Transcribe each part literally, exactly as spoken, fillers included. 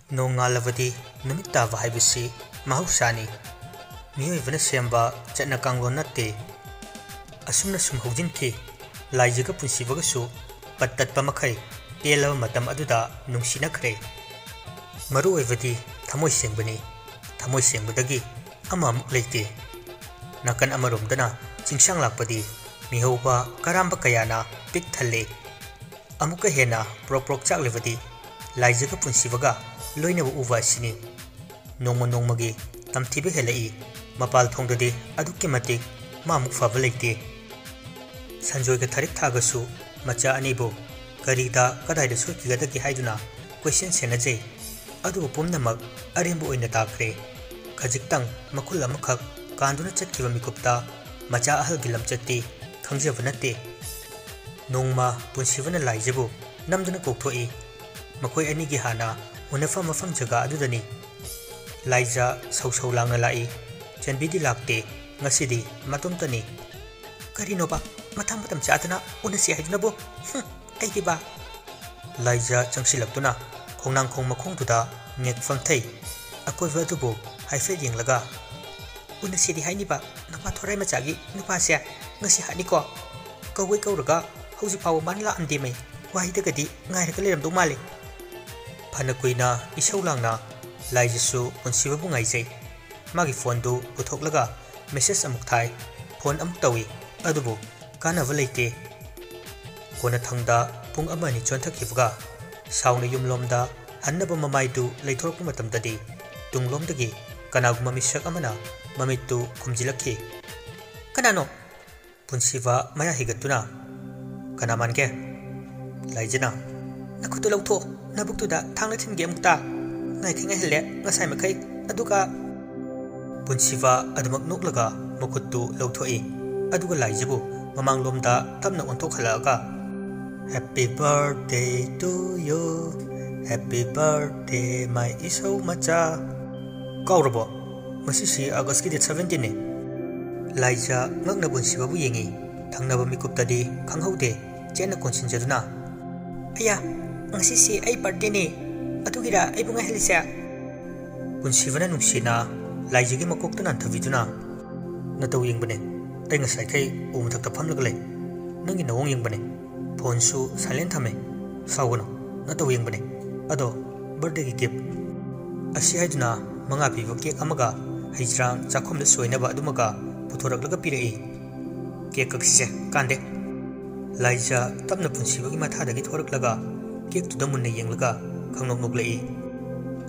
ꯅꯣꯡꯉꯥꯜꯂꯕꯗꯤ ꯅꯨꯃꯤꯠ ꯇꯥꯕ ꯍꯥꯏꯕꯁꯤ ꯃꯍꯧꯁꯥꯅꯤ꯫ ꯃꯤꯑꯣꯏꯕꯅ ꯁꯦꯝꯕ ꯆꯠꯅ ꯀꯥꯡꯂꯣꯟ ꯅꯠꯇꯦ꯫ ꯑꯁꯨꯝꯅ ꯁꯨꯝ ꯍꯧꯖꯤꯟꯈꯤ꯫ ꯂꯥꯏꯖꯒ ꯄꯨꯟꯁꯤꯕꯒꯁꯨ ꯄꯠ ꯇꯠꯄ ꯃꯈꯩ ꯄꯦꯜꯂꯕ ꯃꯇꯝ ꯑꯗꯨꯗ ꯅꯨꯡꯁꯤꯅꯈ꯭ꯔꯦ꯫ ꯃꯔꯨ ꯑꯣꯏꯕꯗꯤ ꯊꯃꯣꯏ ꯁꯦꯡꯕꯅꯤ꯫ ꯊꯃꯣꯏ ꯁꯦꯡꯕꯗꯒꯤ ꯑꯃ ꯑꯃꯨꯛ ꯂꯩꯇꯦ꯫ ꯅꯥꯀꯟ ꯑꯃꯔꯣꯝꯗꯅ ꯆꯤꯡꯁꯥꯡ ꯂꯥꯛꯄꯗꯤ ꯃꯤꯍꯧꯕ ꯀꯔꯥꯝꯕ ꯀꯌꯥꯅ ꯄꯤꯛ ꯊꯜꯂꯦ꯫ ꯑꯃꯨꯛꯀ ꯍꯦꯟꯅ ꯄ꯭ꯔꯣꯛ ꯄ꯭ꯔꯣꯛ ꯆꯥꯛꯂꯤꯕꯗꯤ ꯂꯥꯏꯖꯒ ꯄꯨꯟꯁꯤꯕꯒ ꯂꯣꯏꯅꯕ ꯎꯕ ꯑꯁꯤꯅꯤ꯫ ꯅꯣꯡꯃ ꯅꯣꯡꯃꯒꯤ ꯇꯝꯊꯤꯕ ꯍꯦꯜꯂꯛꯏ꯫ ꯃꯄꯥꯜ ꯊꯣꯡꯗꯗꯤ ꯑꯗꯨꯛꯀꯤ ꯃꯇꯤꯛ ꯃꯥꯃꯨꯛ ꯐꯕ ꯂꯩꯇꯦ꯫ ꯁꯟꯖꯣꯏꯒ ꯊꯥꯔꯤꯛ ꯊꯥꯒꯁꯨ ꯃꯆꯥ ꯑꯅꯤꯕꯨ ꯀꯔꯤꯗ ꯀꯗꯥꯏꯗ ꯁꯣꯏꯈꯤꯒꯗꯒꯦ ꯍꯥꯏꯗꯨꯅ ꯀꯣꯏꯁꯦꯟ ꯁꯦꯟꯅꯖꯩ꯫ ꯑꯗꯨꯕꯨ ꯄꯨꯝꯅꯃꯛ ꯑꯔꯦꯝꯕ ꯑꯣꯏꯅ ꯇꯥꯈ꯭ꯔꯦ꯫ ꯈꯖꯤꯛꯇꯪ ꯃꯈꯨꯜ ꯑꯃꯈꯛ ꯀꯥꯟꯗꯨꯅ ꯆꯠꯈꯤꯕ ꯃꯤꯀꯨꯞꯇ ꯃꯆꯥ ꯑꯍꯜꯒꯤ ꯂꯝꯆꯠꯇꯤ ꯈꯪꯖꯕ ꯅꯠꯇꯦ꯫ ꯅꯣꯡꯃ ꯄꯨꯟꯁꯤꯕꯅ ꯂꯥꯏꯖꯕꯨ ꯅꯝꯗꯨꯅ ꯀꯧꯊꯣꯛꯏ꯫ ꯃꯈꯣꯏ ꯑꯅꯤꯒꯤ ꯍꯥꯟꯅ ꯎꯅꯐꯝ ꯃꯐꯝ ꯖꯒꯥ ꯑꯗꯨꯗꯅꯤ꯫ ꯂꯥꯏꯖ ꯁꯧ ꯁꯧ ꯂꯥꯡꯅ ꯂꯥꯛꯏ꯫ ꯆꯟꯕꯤꯗꯤ ꯂꯥꯛꯇꯦ꯫ ꯉꯁꯤꯗꯤ ꯃꯇꯣꯝꯇꯅꯤ꯫ "ꯀꯔꯤꯅꯣꯕ? ꯃꯇꯥꯡ ꯃꯇꯝ ꯆꯥꯗꯅ ꯎꯅꯁꯤ ꯍꯥꯏꯗꯨꯅꯕꯨ? ꯍꯨꯝ, ꯑꯩꯗꯤꯕ!" ꯂꯥꯏꯖ ꯆꯪꯁꯤꯜꯂꯛꯇꯨꯅ ꯈꯣꯡꯅꯥꯡꯈꯣꯡ ꯃꯈꯣꯡꯗꯨꯗ ꯉꯦꯛ ꯐꯝꯊꯩ꯫ ꯑꯀꯣꯏꯕ ꯑꯗꯨꯕꯨ ꯍꯥꯏꯐꯦꯠ ꯌꯦꯡꯂꯒ, "ꯎꯅꯁꯤꯗꯤ ꯍꯥꯏꯅꯤꯕ ꯅꯨꯄꯥ ꯊꯣꯔꯥꯏ ꯃꯆꯥꯒꯤ ꯅꯨꯄꯥꯁꯦ ꯉꯁꯤ ꯍꯥꯠꯅꯤꯀꯣ꯫ ꯀꯧꯒꯩ ꯀꯧꯔꯒ ꯍꯧꯖꯤꯛ ꯐꯥꯎꯕ ꯃꯥꯅ ꯂꯥꯛꯑꯝꯗꯦꯃꯦ꯫ ꯋꯥꯍꯩꯗꯒꯗꯤ ꯉꯥꯏꯔꯒ ꯂꯩꯔꯝꯗꯧ ꯃꯥꯜꯂꯤ꯫" ꯐꯅ ꯀꯨꯏꯅ ꯏꯁꯧ ꯂꯥꯡꯅ ꯂꯥꯏꯖꯁꯨ ꯄꯨꯟꯁꯤꯕꯕꯨ ꯉꯥꯏꯖꯩ꯫ ꯃꯥꯒꯤ ꯐꯣꯟꯗꯨ ꯄꯨꯊꯣꯛꯂꯒ ꯃꯦꯁꯦꯖ ꯑꯃꯨꯛ ꯊꯥꯏ꯫ ꯐꯣꯟ ꯑꯃꯨꯛ ꯇꯧꯏ, ꯑꯗꯨꯕꯨ ꯀꯥꯟꯅꯕ ꯂꯩꯇꯦ꯫ ꯀꯣꯟꯅꯊꯪꯗ ꯄꯨꯡ ꯑꯃ ꯑꯅꯤ ꯆꯣꯟꯊꯈꯤꯕꯒ ꯁꯥꯎꯅ ꯌꯨꯝꯂꯣꯝꯗ ꯍꯟꯅꯕ ꯃꯃꯥꯏꯗꯨ ꯂꯩꯊꯣꯔꯛꯄ ꯃꯇꯝꯗꯗꯤ ꯇꯨꯡꯂꯣꯝꯗꯒꯤ ꯀꯅꯥꯒꯨꯝꯕ ꯃꯤꯁꯛ ꯑꯃꯅ ꯃꯃꯤꯠꯇꯨ ꯈꯨꯝꯖꯤꯜꯂꯛꯈꯤ꯫ "ꯀꯅꯥꯅꯣ?" ꯄꯨꯟꯁꯤꯕ ꯃꯌꯥ ꯍꯤꯒꯠꯇꯨꯅ, "ꯀꯅꯥ ꯃꯥꯟꯒꯦ?" ꯂꯥꯏꯖꯅ, "ꯅꯈꯨꯠꯇꯨ ꯂꯧꯊꯣꯛꯑꯣ, ꯅꯕꯨꯛꯇꯨꯗ ꯊꯥꯡꯅ ꯊꯤꯟꯒꯦ ꯑꯃꯨꯛꯇ꯫ ꯉꯥꯏꯈꯩ ꯉꯥꯏꯍꯜꯂꯦ ꯉꯁꯥꯏ ꯃꯈꯩ, ꯑꯗꯨꯒ꯫" ꯄꯨꯟꯁꯤꯕ ꯑꯗꯨꯃꯛ ꯅꯣꯛꯂꯒ ꯃꯈꯨꯠꯇꯨ ꯂꯧꯊꯣꯛꯏ꯫ ꯑꯗꯨꯒ ꯂꯥꯏꯖꯕꯨ ꯃꯃꯥꯡꯂꯣꯝꯗ ꯇꯞꯅ ꯑꯣꯟꯊꯣꯛꯍꯜꯂꯛꯑꯒ, "Happy birthday to you, Happy birthday, my ꯏꯁꯧ ꯃꯆꯥ꯫ ꯀꯥꯎꯔꯕꯣ? ꯉꯁꯤꯁꯤ August ꯀꯤ date seventeen ꯅꯦ꯫ ꯂꯥꯏꯖ ꯉꯛꯅ ꯄꯨꯟꯁꯤꯕꯕꯨ ꯌꯦꯡꯉꯤ꯫ ꯊꯪꯅꯕ ꯃꯤꯀꯨꯞꯇꯗꯤ ꯈꯪꯍꯧꯗꯦ, ꯆꯦꯠꯅ ꯀꯣꯟꯁꯤꯟꯖꯗꯨꯅ, "ꯑꯌꯥ, ꯉꯁꯤꯁꯤ ꯑꯩ birthday ꯅꯦ, ꯑꯗꯨꯒꯤꯔ ꯑꯩꯕꯨ ꯉꯥꯏꯍꯜꯂꯤꯁꯦ?" ꯄꯨꯟꯁꯤꯕꯅ ꯅꯨꯡꯁꯤꯅ ꯂꯥꯏꯖꯒꯤ ꯃꯀꯣꯛꯇ ꯅꯥꯟꯊꯕꯤꯗꯨꯅ, "ꯅꯇꯧ ꯌꯦꯡꯕꯅꯦ꯫ ꯑꯩ ꯉꯁꯥꯏꯈꯩ ꯎ ꯃꯊꯛꯇ ꯐꯝꯂꯒ ꯂꯩ꯫ ꯅꯪꯒꯤ ꯅꯋꯣꯡ ꯌꯦꯡꯕꯅꯦ꯫ Phone ꯁꯨ silent ꯊꯝꯃꯦ꯫ ꯁꯥꯎꯒꯅꯨ꯫ ꯅꯇꯧ ꯌꯦꯡꯕꯅꯦ꯫ ꯑꯗꯣ, birthday ꯒꯤ gift?" ꯑꯁꯤ ꯍꯥꯏꯗꯨꯅ ꯃꯉꯥ ꯄꯤꯕ cake ꯑꯃꯒ ꯍꯩꯖ꯭ꯔꯥꯡ ꯆꯥꯛꯈꯨꯝꯗ ꯁꯣꯏꯅꯕ ꯑꯗꯨꯃꯒ ꯄꯨꯊꯣꯔꯛꯂꯒ ꯄꯤꯔꯛꯏ꯫ "Cake ꯀꯛꯁꯤꯁꯦ, ꯀꯥꯟꯗꯦ꯫" ꯂꯥꯏꯖ ꯇꯞꯅ ꯄꯨꯟꯁꯤꯕꯒꯤ ꯃꯊꯥꯗꯒꯤ ꯊꯣꯔꯛꯂꯒ cake ꯇꯨꯗ ꯃꯨꯟꯅ ꯌꯦꯡꯂꯒ ꯈꯪꯅꯣꯛ ꯅꯣꯛꯂꯛꯏ꯫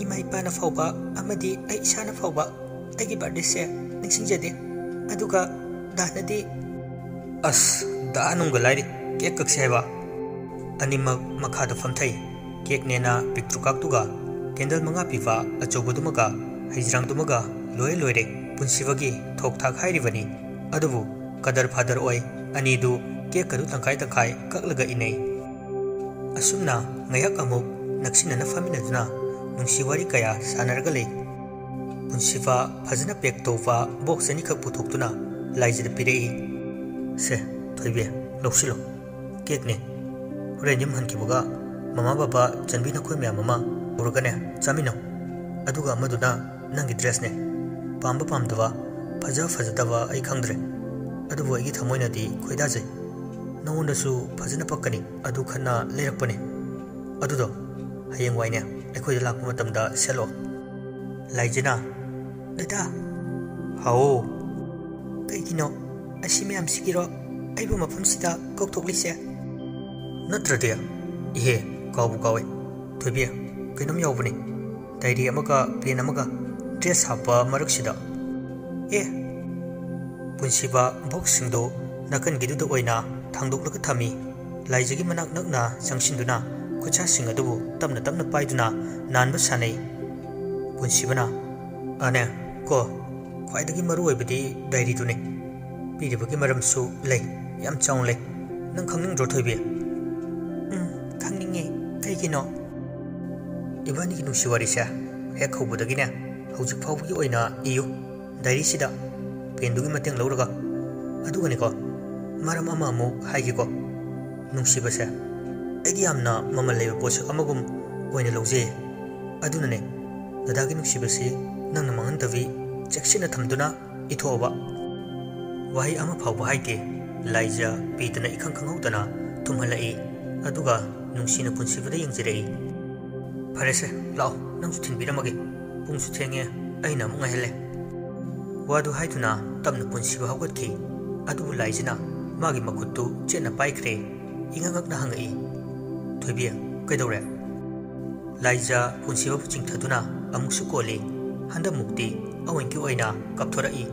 "ꯏꯃꯥ ꯏꯄꯥꯅ ꯐꯥꯎꯕ ꯑꯃꯗꯤ ꯑꯩ ꯏꯁꯥꯅ ꯐꯥꯎꯕ ꯑꯩꯒꯤ birthday ꯁꯦ ꯅꯤꯡꯁꯤꯡꯖꯗꯦ꯫ ꯑꯗꯨꯒ ꯗꯥꯅꯗꯤ꯫" "ꯑꯁ, ꯗꯥ ꯅꯨꯡꯒ ꯂꯥꯏꯔꯤ, cake ꯀꯛꯁꯦ ꯍꯥꯏꯕ?" ꯑꯅꯤꯃꯛ ꯃꯈꯥꯗ ꯐꯝꯊꯩ꯫ Cake ꯅꯦꯅ ꯄꯤꯛꯇ꯭ꯔꯨ ꯀꯥꯛꯇꯨꯒ candle ꯃꯉꯥ ꯄꯤꯕ ꯑꯆꯧꯕꯗꯨꯃꯒ ꯍꯩꯖ꯭ꯔꯥꯡꯗꯨꯃꯒ ꯂꯣꯏꯔꯦ ꯂꯣꯏꯔꯦ꯫ ꯄꯨꯟꯁꯤꯕꯒꯤ ꯊꯣꯛ ꯊꯥꯛ ꯍꯥꯏꯔꯤꯕꯅꯤ꯫ ꯑꯗꯨꯕꯨ ꯀꯗꯔ ꯐꯥꯗꯔ ꯑꯣꯏ꯫ ꯑꯅꯤꯗꯨ cake ꯀꯗꯨ ꯇꯪꯈꯥꯏ ꯇꯪꯈꯥꯏ ꯀꯛꯂꯒ ꯏꯟꯅꯩ꯫ ꯑꯁꯨꯝꯅ ꯉꯥꯏꯍꯥꯛ ꯑꯃꯨꯛ ꯅꯛꯁꯤꯟꯅꯅ ꯐꯝꯃꯤꯟꯅꯗꯨꯅ ꯅꯨꯡꯁꯤ ꯋꯥꯔꯤ ꯀꯌꯥ ꯁꯥꯟꯅꯔꯒ ꯂꯩ꯫ ꯄꯨꯟꯁꯤꯕ ꯐꯖꯅ pack ꯇꯧꯕ box ꯑꯅꯤꯈꯛ ꯄꯨꯊꯣꯛꯇꯨꯅ ꯂꯥꯏꯖꯗ ꯄꯤꯔꯛꯏ꯫ "ꯁꯦ, ꯊꯣꯏꯕꯤ, ꯂꯧꯁꯤꯜꯂꯣ꯫ Cake ꯅꯦ꯫ ꯍꯣꯔꯦꯟ ꯌꯨꯝ ꯍꯟꯈꯤꯕꯒ ꯃꯃꯥ, ꯕꯕꯥ, ꯆꯟꯕꯤ ꯅꯈꯣꯏ ꯃꯌꯥꯝ ꯑꯃ ꯄꯨꯔꯒꯅꯦ ꯆꯥꯃꯤꯟꯅꯧ꯫ ꯑꯗꯨꯒ ꯑꯃꯗꯨꯅ ꯅꯪꯒꯤ dress ꯅꯦ꯫ ꯄꯥꯝꯕ ꯄꯥꯝꯗꯕ, ꯐꯖ ꯐꯖꯗꯕ ꯑꯩ ꯈꯪꯗ꯭ꯔꯦ꯫ ꯑꯗꯨꯕꯨ ꯑꯩꯒꯤ ꯊꯃꯣꯏꯅꯗꯤ ꯈꯣꯏꯗꯥꯖꯩ꯫ ꯅꯉꯣꯟꯗꯁꯨ ꯐꯖꯅ ꯄꯛꯀꯅꯤ꯫ ꯑꯗꯨ ꯈꯟꯅ ꯂꯩꯔꯛꯄꯅꯦ꯫ ꯑꯗꯨꯗꯣ ꯍꯌꯦꯡꯋꯥꯏꯅꯦ ꯑꯩꯈꯣꯏꯗ ꯂꯥꯛꯄ ꯃꯇꯝꯗ ꯁꯦꯠꯂꯣ꯫" ꯂꯥꯏꯖꯅ, "ꯗꯗꯥ꯫" "ꯍꯥꯎ꯫" "ꯀꯩꯒꯤꯅꯣ? ꯑꯁꯤ ꯃꯌꯥꯝꯁꯤꯒꯤꯔꯣ ꯑꯩꯕꯨ ꯃꯐꯝꯁꯤꯗ ꯀꯧꯊꯣꯛꯂꯤꯁꯦ?" "ꯅꯠꯇ꯭ꯔꯗꯤ? ꯏꯍꯦ, ꯀꯥꯎꯕꯨ ꯀꯥꯎꯋꯦ꯫ ꯊꯣꯏꯕꯤ, ꯀꯩꯅꯣꯝ ꯌꯥꯎꯕꯅꯤ꯫ Diary ꯑꯃꯒ pen ꯑꯃꯒ dress ꯍꯥꯞꯄ ꯃꯔꯛꯁꯤꯗ꯫" "ꯑꯦ!" ꯄꯨꯟꯁꯤꯕ box ꯁꯤꯡꯗꯨ ꯅꯥꯀꯟꯒꯤꯗꯨꯗ ꯑꯣꯏꯅ ꯊꯥꯡꯗꯣꯛꯂꯒ ꯊꯝꯃꯤ꯫ ꯂꯥꯏꯖꯒꯤ ꯃꯅꯥꯛ ꯅꯛꯅ ꯆꯪꯁꯤꯟꯗꯨꯅ ꯈꯨꯠꯁꯥꯁꯤꯡ ꯑꯗꯨꯕꯨ ꯇꯞꯅ ꯇꯞꯅ ꯄꯥꯏꯗꯨꯅ ꯅꯥꯟꯕ ꯁꯥꯟꯅꯩ꯫ ꯄꯨꯟꯁꯤꯕꯅ, "ꯑꯅꯦ, ꯀꯣ, ꯈ꯭ꯋꯥꯏꯗꯒꯤ ꯃꯔꯨ ꯑꯣꯏꯕꯗꯤ diary ꯗꯨꯅꯤ꯫ ꯄꯤꯔꯤꯕꯒꯤ ꯃꯔꯝꯁꯨ ꯂꯩ, ꯌꯥꯝ ꯆꯥꯎꯅ ꯂꯩ꯫ ꯅꯪ ꯈꯪꯅꯤꯡꯗ꯭ꯔꯣ, ꯊꯣꯏꯕꯤ?" "ꯎꯝ, ꯈꯪꯅꯤꯡꯉꯦ꯫ ꯀꯩꯒꯤꯅꯣ?" ꯏꯕꯥꯅꯤꯒꯤ ꯅꯨꯡꯁꯤ ꯋꯥꯔꯤꯁꯦ ꯍꯦꯛ ꯍꯧꯕꯗꯒꯤꯅꯦ, ꯍꯧꯖꯤꯛ ꯐꯥꯎꯕꯒꯤ ꯑꯣꯏꯅ ꯏꯌꯨ, ꯗꯥꯏꯔꯤꯁꯤꯗ ꯄꯦꯟꯗꯨꯒꯤ ꯃꯇꯦꯡ ꯂꯧꯔꯒ꯫ ꯑꯗꯨꯒꯅꯦꯀꯣ, ꯃꯔꯝ ꯑꯃ ꯑꯃꯨꯛ ꯍꯥꯏꯒꯦꯀꯣ꯫ ꯅꯨꯡꯁꯤꯕꯁꯦ ꯑꯩꯗꯤ ꯌꯥꯝꯅ ꯃꯃꯜ ꯂꯩꯕ ꯄꯣꯠꯁꯛ ꯑꯃꯒꯨꯝ ꯑꯣꯏꯅ ꯂꯧꯖꯩ꯫ ꯑꯗꯨꯅꯅꯦ, ꯗꯗꯥꯒꯤ ꯅꯨꯡꯁꯤꯕꯁꯤ ꯅꯪꯅ ꯃꯥꯡꯍꯟꯗꯕꯤ ꯆꯦꯛꯁꯤꯟꯅ ꯊꯝꯗꯨꯅ ꯏꯊꯣꯛꯑꯕ꯫ ꯋꯥꯍꯩ ꯑꯃ ꯐꯥꯎꯕ ꯍꯥꯏꯗꯦ꯫ ꯂꯥꯏꯖ ꯄꯤꯗꯅ ꯏꯈꯪ ꯈꯪꯍꯧꯗꯅ ꯊꯨꯝꯍꯜꯂꯛꯏ, ꯑꯗꯨꯒ ꯅꯨꯡꯁꯤꯅ ꯄꯨꯟꯁꯤꯕꯗ ꯌꯦꯡꯖꯔꯛꯏ꯫ "ꯐꯔꯦꯁꯦ, ꯂꯥꯛꯑꯣ, ꯅꯪꯁꯨ ꯊꯤꯟꯕꯤꯔꯝꯃꯒꯦ꯫ ꯄꯨꯡꯁꯨ ꯊꯦꯡꯉꯦ, ꯑꯩꯅ ꯑꯃꯨꯛ ꯉꯥꯏꯍꯜꯂꯦ꯫" ꯋꯥꯗꯨ ꯍꯥꯏꯗꯨꯅ ꯇꯞꯅ ꯄꯨꯟꯁꯤꯕ ꯍꯧꯒꯠꯈꯤ꯫ ꯑꯗꯨꯕꯨ ꯂꯥꯏꯖꯅ ꯃꯥꯒꯤ ꯃꯈꯨꯠꯇꯨ ꯆꯦꯠꯅ ꯄꯥꯏꯈ꯭ꯔꯦ꯫ ꯏꯉꯛ ꯉꯛꯅ ꯍꯪꯉꯛꯏ, "ꯊꯣꯏꯕꯤ, ꯀꯩꯗꯧꯔꯦ?" ꯂꯥꯏꯖ ꯄꯨꯟꯁꯤꯕꯕꯨ ꯆꯤꯡꯊꯗꯨꯅ ꯑꯃꯨꯛꯁꯨ ꯀꯣꯜꯂꯤ꯫ ꯍꯟꯗꯛꯃꯨꯛꯇꯤ ꯑꯋꯤꯡꯒꯤ ꯑꯣꯏꯅ ꯀꯞꯊꯣꯔꯛꯏ꯫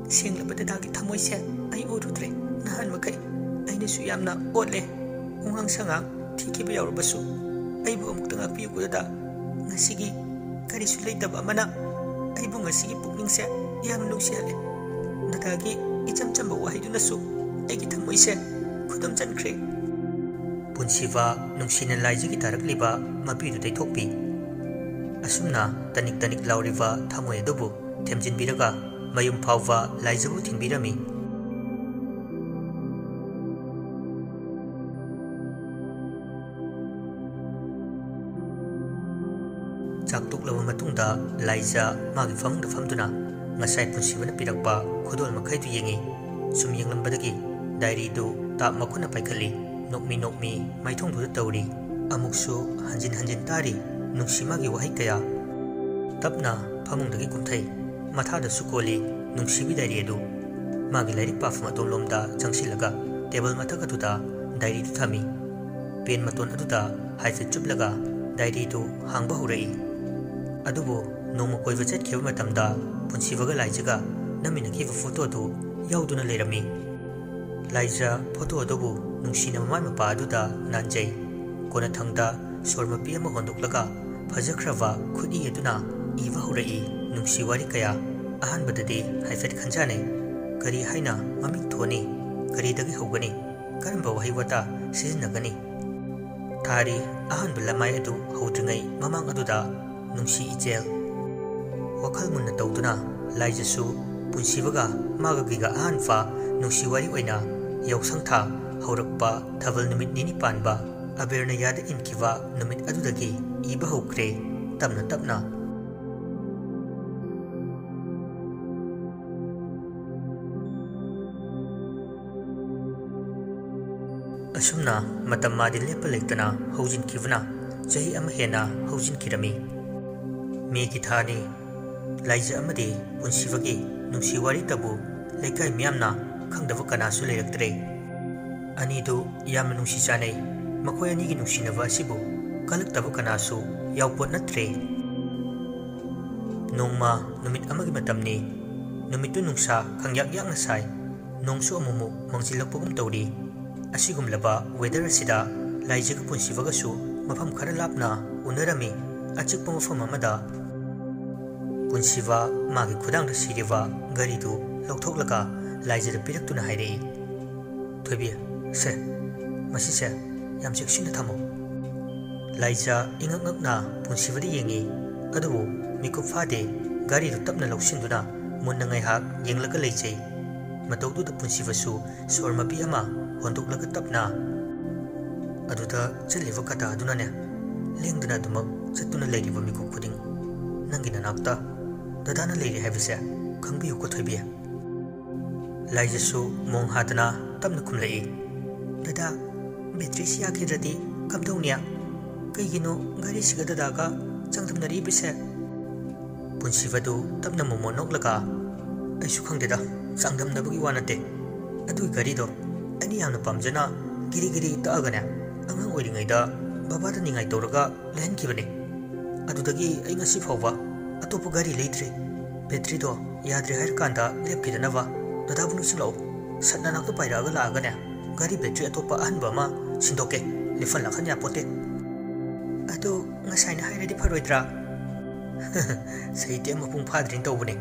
"ꯁꯦꯡꯂꯕ ꯗꯗꯥꯒꯤ ꯊꯃꯣꯏꯁꯦ ꯑꯩ ꯎꯔꯨꯗ꯭ꯔꯦ꯫ ꯅꯍꯥꯟ ꯃꯈꯩ ꯑꯩꯅꯁꯨ ꯌꯥꯝꯅ ꯑꯣꯠꯂꯦ꯫ ꯋꯥꯉꯥꯡ ꯁꯉꯥꯡ ꯊꯤꯈꯤꯕ ꯌꯥꯎꯔꯕꯁꯨ ꯑꯩꯕꯨ ꯑꯃꯨꯛꯇ ꯉꯥꯛꯄꯤꯌꯨꯀꯣ ꯗꯗꯥ꯫ ꯉꯁꯤꯒꯤ ꯀꯔꯤꯁꯨ ꯂꯩꯇꯕ ꯑꯃꯅ ꯑꯩꯕꯨ ꯉꯁꯤꯒꯤ ꯄꯨꯛꯅꯤꯡꯁꯦ ꯌꯥꯝꯅ ꯅꯨꯡꯁꯤꯍꯜꯂꯦ꯫ ꯗꯗꯥꯒꯤ ꯏꯆꯝ ꯆꯝꯕ ꯋꯥꯍꯩꯗꯨꯅꯁꯨ ꯑꯩꯒꯤ ꯊꯃꯣꯏꯁꯦ ꯈꯨꯗꯨꯝ ꯆꯟꯈ꯭ꯔꯦ꯫" ꯄꯨꯟꯁꯤꯕ ꯅꯨꯡꯁꯤꯅ ꯂꯥꯏꯖꯒꯤ ꯇꯥꯔꯛꯂꯤꯕ ꯃꯄꯤꯗꯨ ꯇꯩꯊꯣꯛꯄꯤ꯫ ꯑꯁꯨꯝꯅ ꯇꯅꯤꯛ ꯇꯅꯤꯛ ꯂꯥꯎꯔꯤꯕ ꯊꯃꯣꯏ ꯑꯗꯨꯕꯨ ꯊꯦꯝꯖꯤꯟꯕꯤꯔꯒ ꯃꯌꯨꯝ ꯐꯥꯎꯕ ꯂꯥꯏꯖꯕꯨ ꯊꯤꯟꯕꯤꯔꯝꯃꯤ꯫ ꯆꯥꯛ ꯇꯣꯛꯂꯕ ꯃꯇꯨꯡꯗ ꯂꯥꯏꯖ ꯃꯥꯒꯤ ꯐꯃꯨꯡꯗ ꯐꯝꯗꯨꯅ ꯉꯁꯥꯏ ꯄꯨꯟꯁꯤꯕꯅ ꯄꯤꯔꯛꯄ ꯈꯨꯗꯣꯜ ꯃꯈꯩꯗꯨ ꯌꯦꯡꯉꯤ꯫ ꯁꯨꯝ ꯌꯦꯡꯂꯝꯕꯗꯒꯤ ꯗꯥꯏꯔꯤꯗꯨ ꯇꯥꯞ ꯃꯈꯨꯠꯅ ꯄꯥꯏꯈꯠꯂꯤ꯫ ꯅꯣꯛꯃꯤ ꯅꯣꯛꯃꯤ ꯃꯥꯏꯊꯣꯡꯗꯨꯗ ꯇꯧꯔꯤ꯫ ꯑꯃꯨꯛꯁꯨ ꯍꯟꯖꯤꯟ ꯍꯟꯖꯤꯟ ꯇꯥꯔꯤ ꯅꯨꯡꯁꯤ ꯃꯥꯒꯤ ꯋꯥꯍꯩ ꯀꯌꯥ꯫ ꯇꯞꯅ ꯐꯃꯨꯡꯗꯒꯤ ꯀꯨꯝꯊꯩ꯫ ꯃꯊꯥꯗꯁꯨ ꯀꯣꯜꯂꯤ ꯅꯨꯡꯁꯤꯕꯤ ꯗꯥꯏꯔꯤ ꯑꯗꯨ꯫ ꯃꯥꯒꯤ ꯂꯥꯏꯔꯤꯛ ꯄꯥꯐꯝ ꯑꯗꯣꯝꯂꯣꯝꯗ ꯆꯪꯁꯤꯜꯂꯒ ꯇꯦꯕꯜ ꯃꯊꯛ ꯑꯗꯨꯗ ꯗꯥꯏꯔꯤꯗꯨ ꯊꯝꯃꯤ꯫ ꯄꯦꯟ ꯃꯇꯣꯟ ꯑꯗꯨꯗ ꯍꯥꯏꯐꯦꯠ ꯆꯨꯞꯂꯒ ꯗꯥꯏꯔꯤꯗꯨ ꯍꯥꯡꯕ ꯍꯧꯔꯛꯏ꯫ ꯑꯗꯨꯕꯨ ꯅꯣꯡꯃ ꯀꯣꯏꯕ ꯆꯠꯈꯤꯕ ꯃꯇꯝꯗ ꯄꯨꯟꯁꯤꯕꯒ ꯂꯥꯏꯖꯒ ꯅꯝꯃꯤꯟꯅꯈꯤꯕ ꯐꯣꯇꯣꯗꯨ ꯌꯥꯎꯗꯨꯅ ꯂꯩꯔꯝꯃꯤ꯫ ꯂꯥꯏꯖ ꯐꯣꯇꯣ ꯑꯗꯨꯕꯨ ꯅꯨꯡꯁꯤꯅ ꯃꯃꯥꯏ ꯃꯄꯥ ꯑꯗꯨꯗ ꯅꯥꯟꯖꯩ꯫ ꯀꯣꯟꯅꯊꯪꯗ ꯁꯣꯔ ꯃꯄꯤ ꯑꯃ ꯍꯣꯟꯗꯣꯛꯂꯒ ꯐꯖꯈ꯭ꯔꯕ ꯈꯨꯠꯏ ꯑꯗꯨꯅ ꯏꯕ ꯍꯧꯔꯛꯏ ꯅꯨꯡꯁꯤ ꯋꯥꯔꯤ ꯀꯌꯥ꯫ ꯑꯍꯥꯟꯕꯗꯗꯤ ꯍꯥꯏꯐꯦꯠ ꯈꯟꯖꯥꯅꯩ꯫ ꯀꯔꯤ ꯍꯥꯏꯅ ꯃꯃꯤꯡ ꯊꯣꯟꯅꯤ? ꯀꯔꯤꯗꯒꯤ ꯍꯧꯒꯅꯤ? ꯀꯔꯝꯕ ꯋꯥꯍꯩ ꯋꯥꯇꯥ ꯁꯤꯖꯤꯟꯅꯒꯅꯤ? ꯊꯥꯔꯤ ꯑꯍꯥꯟꯕ ꯂꯃꯥꯏ ꯑꯗꯨ ꯍꯧꯗ꯭ꯔꯤꯉꯩ ꯃꯃꯥꯡ ꯑꯗꯨꯗ ꯅꯨꯡꯁꯤ ꯏꯆꯦꯜ꯫ ꯋꯥꯈꯜ ꯃꯨꯟꯅ ꯇꯧꯗꯨꯅ ꯂꯥꯏꯖꯁꯨ ꯄꯨꯟꯁꯤꯕꯒ ꯃꯥꯒꯒꯤꯒ ꯑꯍꯥꯟꯕ ꯅꯨꯡꯁꯤ ꯋꯥꯔꯤ ꯑꯣꯏꯅ ꯌꯥꯎꯁꯪ ꯊꯥ ꯍꯧꯔꯛꯄ ꯊꯥꯕꯜ ꯅꯨꯃꯤꯠ ꯅꯤꯅꯤ ꯄꯥꯟꯕ ꯑꯕꯦꯔꯅ ꯌꯥꯗ ꯏꯟꯈꯤꯕ ꯅꯨꯃꯤꯠ ꯑꯗꯨꯗꯒꯤ ꯏꯕ ꯍꯧꯈ꯭ꯔꯦ꯫ ꯇꯞꯅ ꯇꯞꯅ꯫ ꯑꯁꯨꯝꯅ ꯃꯇꯝ ꯃꯥꯗꯤ ꯂꯦꯞꯄ ꯂꯩꯇꯅ ꯍꯧꯖꯤꯟꯈꯤꯕꯅ ꯆꯍꯤ ꯑꯃ ꯍꯦꯟꯅ ꯍꯧꯖꯤꯟꯈꯤꯔꯝꯃꯤ꯫ ꯃꯦꯒꯤ ꯊꯥꯅꯤ꯫ ꯂꯥꯏꯖ ꯑꯃꯗꯤ ꯄꯨꯟꯁꯤꯕꯒꯤ ꯅꯨꯡꯁꯤ ꯋꯥꯔꯤꯇꯕꯨ ꯂꯩꯀꯥꯏ ꯃꯤꯌꯥꯝꯅ ꯈꯪꯗꯕ ꯀꯅꯥꯁꯨ ꯂꯩꯔꯛꯇ꯭ꯔꯦ꯫ ꯑꯅꯤꯗꯨ ꯌꯥꯝꯅ ꯅꯨꯡꯁꯤ ꯆꯥꯟꯅꯩ꯫ ꯃꯈꯣꯏ ꯑꯅꯤꯒꯤ ꯅꯨꯡꯁꯤꯅꯕ ꯑꯁꯤꯕꯨ ꯀꯜꯂꯛꯇꯕ ꯀꯅꯥꯁꯨ ꯌꯥꯎꯄꯣꯠ ꯅꯠꯇ꯭ꯔꯦ꯫ ꯅꯣꯡꯃ ꯅꯨꯃꯤꯠ ꯑꯃꯒꯤ ꯃꯇꯝꯅꯤ꯫ ꯅꯨꯃꯤꯠꯇꯨ ꯅꯨꯡꯁꯥ ꯈꯪꯌꯥꯛ ꯌꯥꯛꯅ ꯁꯥꯏ꯫ ꯅꯣꯡꯁꯨ ꯑꯃꯨꯛꯃꯨꯛ ꯃꯪꯁꯤꯜꯂꯛꯄꯒꯨꯝ ꯇꯧꯔꯤ꯫ ꯑꯁꯤꯒꯨꯝꯂꯕ weather ꯑꯁꯤꯗ ꯂꯥꯏꯖꯒ ꯄꯨꯟꯁꯤꯕꯒꯁꯨ ꯃꯐꯝ ꯈꯔ ꯂꯥꯞꯅ ꯎꯅꯔꯝꯃꯤ꯫ ꯑꯆꯤꯛꯄ ꯃꯐꯝ ꯑꯃꯗ ꯄꯨꯟꯁꯤꯕ ꯃꯥꯒꯤ ꯈꯨꯗꯥꯡꯗ ꯁꯤꯔꯤꯕ ꯘꯔꯤꯗꯨ ꯂꯧꯊꯣꯛꯂꯒ ꯂꯥꯏꯖꯗ ꯄꯤꯔꯛꯇꯨꯅ ꯍꯥꯏꯔꯛꯏ, "ꯊꯣꯏꯕꯤ, ꯁꯦ, ꯃꯁꯤꯁꯦ ꯌꯥꯝ ꯆꯦꯛꯁꯤꯟꯅ ꯊꯝꯃꯨ꯫" ꯂꯥꯏꯖ ꯏꯉꯛ ꯉꯛꯅ ꯄꯨꯟꯁꯤꯕꯗ ꯌꯦꯡꯉꯤ, ꯑꯗꯨꯕꯨ ꯃꯤꯀꯨꯞ ꯐꯥꯗꯦ꯫ ꯘꯔꯤꯗꯨ ꯇꯞꯅ ꯂꯧꯁꯤꯟꯗꯨꯅ ꯃꯨꯟꯅ ꯉꯥꯏꯍꯥꯛ ꯌꯦꯡꯂꯒ ꯂꯩꯖꯩ꯫ ꯃꯇꯧꯗꯨꯗ ꯄꯨꯟꯁꯤꯕꯁꯨ ꯁꯣꯔ ꯃꯄꯤ ꯑꯃ ꯍꯣꯟꯗꯣꯛꯂꯒ ꯇꯞꯅ, "ꯑꯗꯨꯗ ꯆꯠꯂꯤꯕ ꯀꯇꯥꯗꯨꯅꯅꯦ, ꯂꯦꯡꯗꯅ ꯑꯗꯨꯃꯛ ꯆꯠꯇꯨꯅ ꯂꯩꯔꯤꯕ ꯃꯤꯀꯨꯞ ꯈꯨꯗꯤꯡ ꯅꯪꯒꯤ ꯅꯅꯥꯛꯇ ꯗꯗꯥꯅ ꯂꯩꯔꯤ ꯍꯥꯏꯕꯁꯦ ꯈꯪꯕꯤꯌꯨꯀꯣ ꯊꯣꯏꯕꯤ꯫" ꯂꯥꯏꯖꯁꯨ ꯃꯣꯡ ꯍꯥꯗꯅ ꯇꯞꯅ ꯈꯨꯝꯂꯛꯏ, "ꯗꯗꯥ, batteryꯁꯤ ꯌꯥꯈꯤꯗ꯭ꯔꯗꯤ ꯀꯝꯗꯧꯅꯤ? ꯀꯩꯒꯤꯅꯣ ꯘꯔꯤꯁꯤꯒ ꯗꯗꯥꯒ ꯆꯥꯡꯗꯝꯅꯔꯤꯕꯁꯦ?" ꯄꯨꯟꯁꯤꯕꯗꯨ ꯇꯞꯅ ꯃꯣꯃꯣꯟ ꯅꯣꯛꯂꯒ, "ꯑꯩꯁꯨ ꯈꯪꯗꯦꯗ, ꯆꯥꯡꯗꯝꯅꯕꯒꯤ ꯋꯥ ꯅꯠꯇꯦ꯫ ꯑꯗꯨꯒꯤ ꯘꯔꯤꯗꯣ ꯑꯩꯅ ꯌꯥꯝꯅ ꯄꯥꯝꯖꯅ ꯒꯤꯔꯤ ꯒꯤꯔꯤ ꯇꯛꯑꯒꯅꯦ, ꯑꯉꯥꯡ ꯑꯣꯏꯔꯤꯉꯩꯗ ꯕꯕꯥꯗ ꯅꯤꯡꯉꯥꯏ ꯇꯧꯔꯒ ꯂꯩꯍꯟꯈꯤꯕꯅꯦ꯫ ꯑꯗꯨꯗꯒꯤ ꯑꯩ ꯉꯁꯤ ꯐꯥꯎꯕ ꯑꯇꯣꯞꯄ ꯘꯔꯤ ꯂꯩꯗ꯭ꯔꯤ꯫ Batteryꯗꯣ ꯌꯥꯗ꯭ꯔꯦ ꯍꯥꯏꯔꯀꯥꯟꯗ ꯂꯦꯞꯈꯤꯗꯅꯕ ꯗꯗꯥꯕꯨ ꯅꯤꯡꯁꯤꯡꯂꯛꯎ꯫ ꯁꯠ ꯅꯅꯥꯛꯇ ꯄꯥꯏꯔꯛꯑꯒ ꯂꯥꯛꯑꯒꯅꯦ, ꯘꯔꯤ battery ꯑꯇꯣꯞꯄ ꯑꯍꯟꯕ ꯑꯃ ꯁꯤꯟꯗꯣꯛꯀꯦ꯫ ꯂꯤꯐꯟ ꯂꯥꯛꯍꯟ ꯌꯥꯄꯣꯠꯇꯦ꯫" "ꯑꯗꯨ ꯉꯁꯥꯏꯅ ꯍꯥꯏꯔꯗꯤ ꯐꯔꯣꯏꯗ꯭ꯔꯥ?" "ꯁꯍꯤꯇ꯭ꯌ ꯃꯄꯨꯡ ꯐꯥꯗ꯭ꯔꯤꯅ ꯇꯧꯕꯅꯦ꯫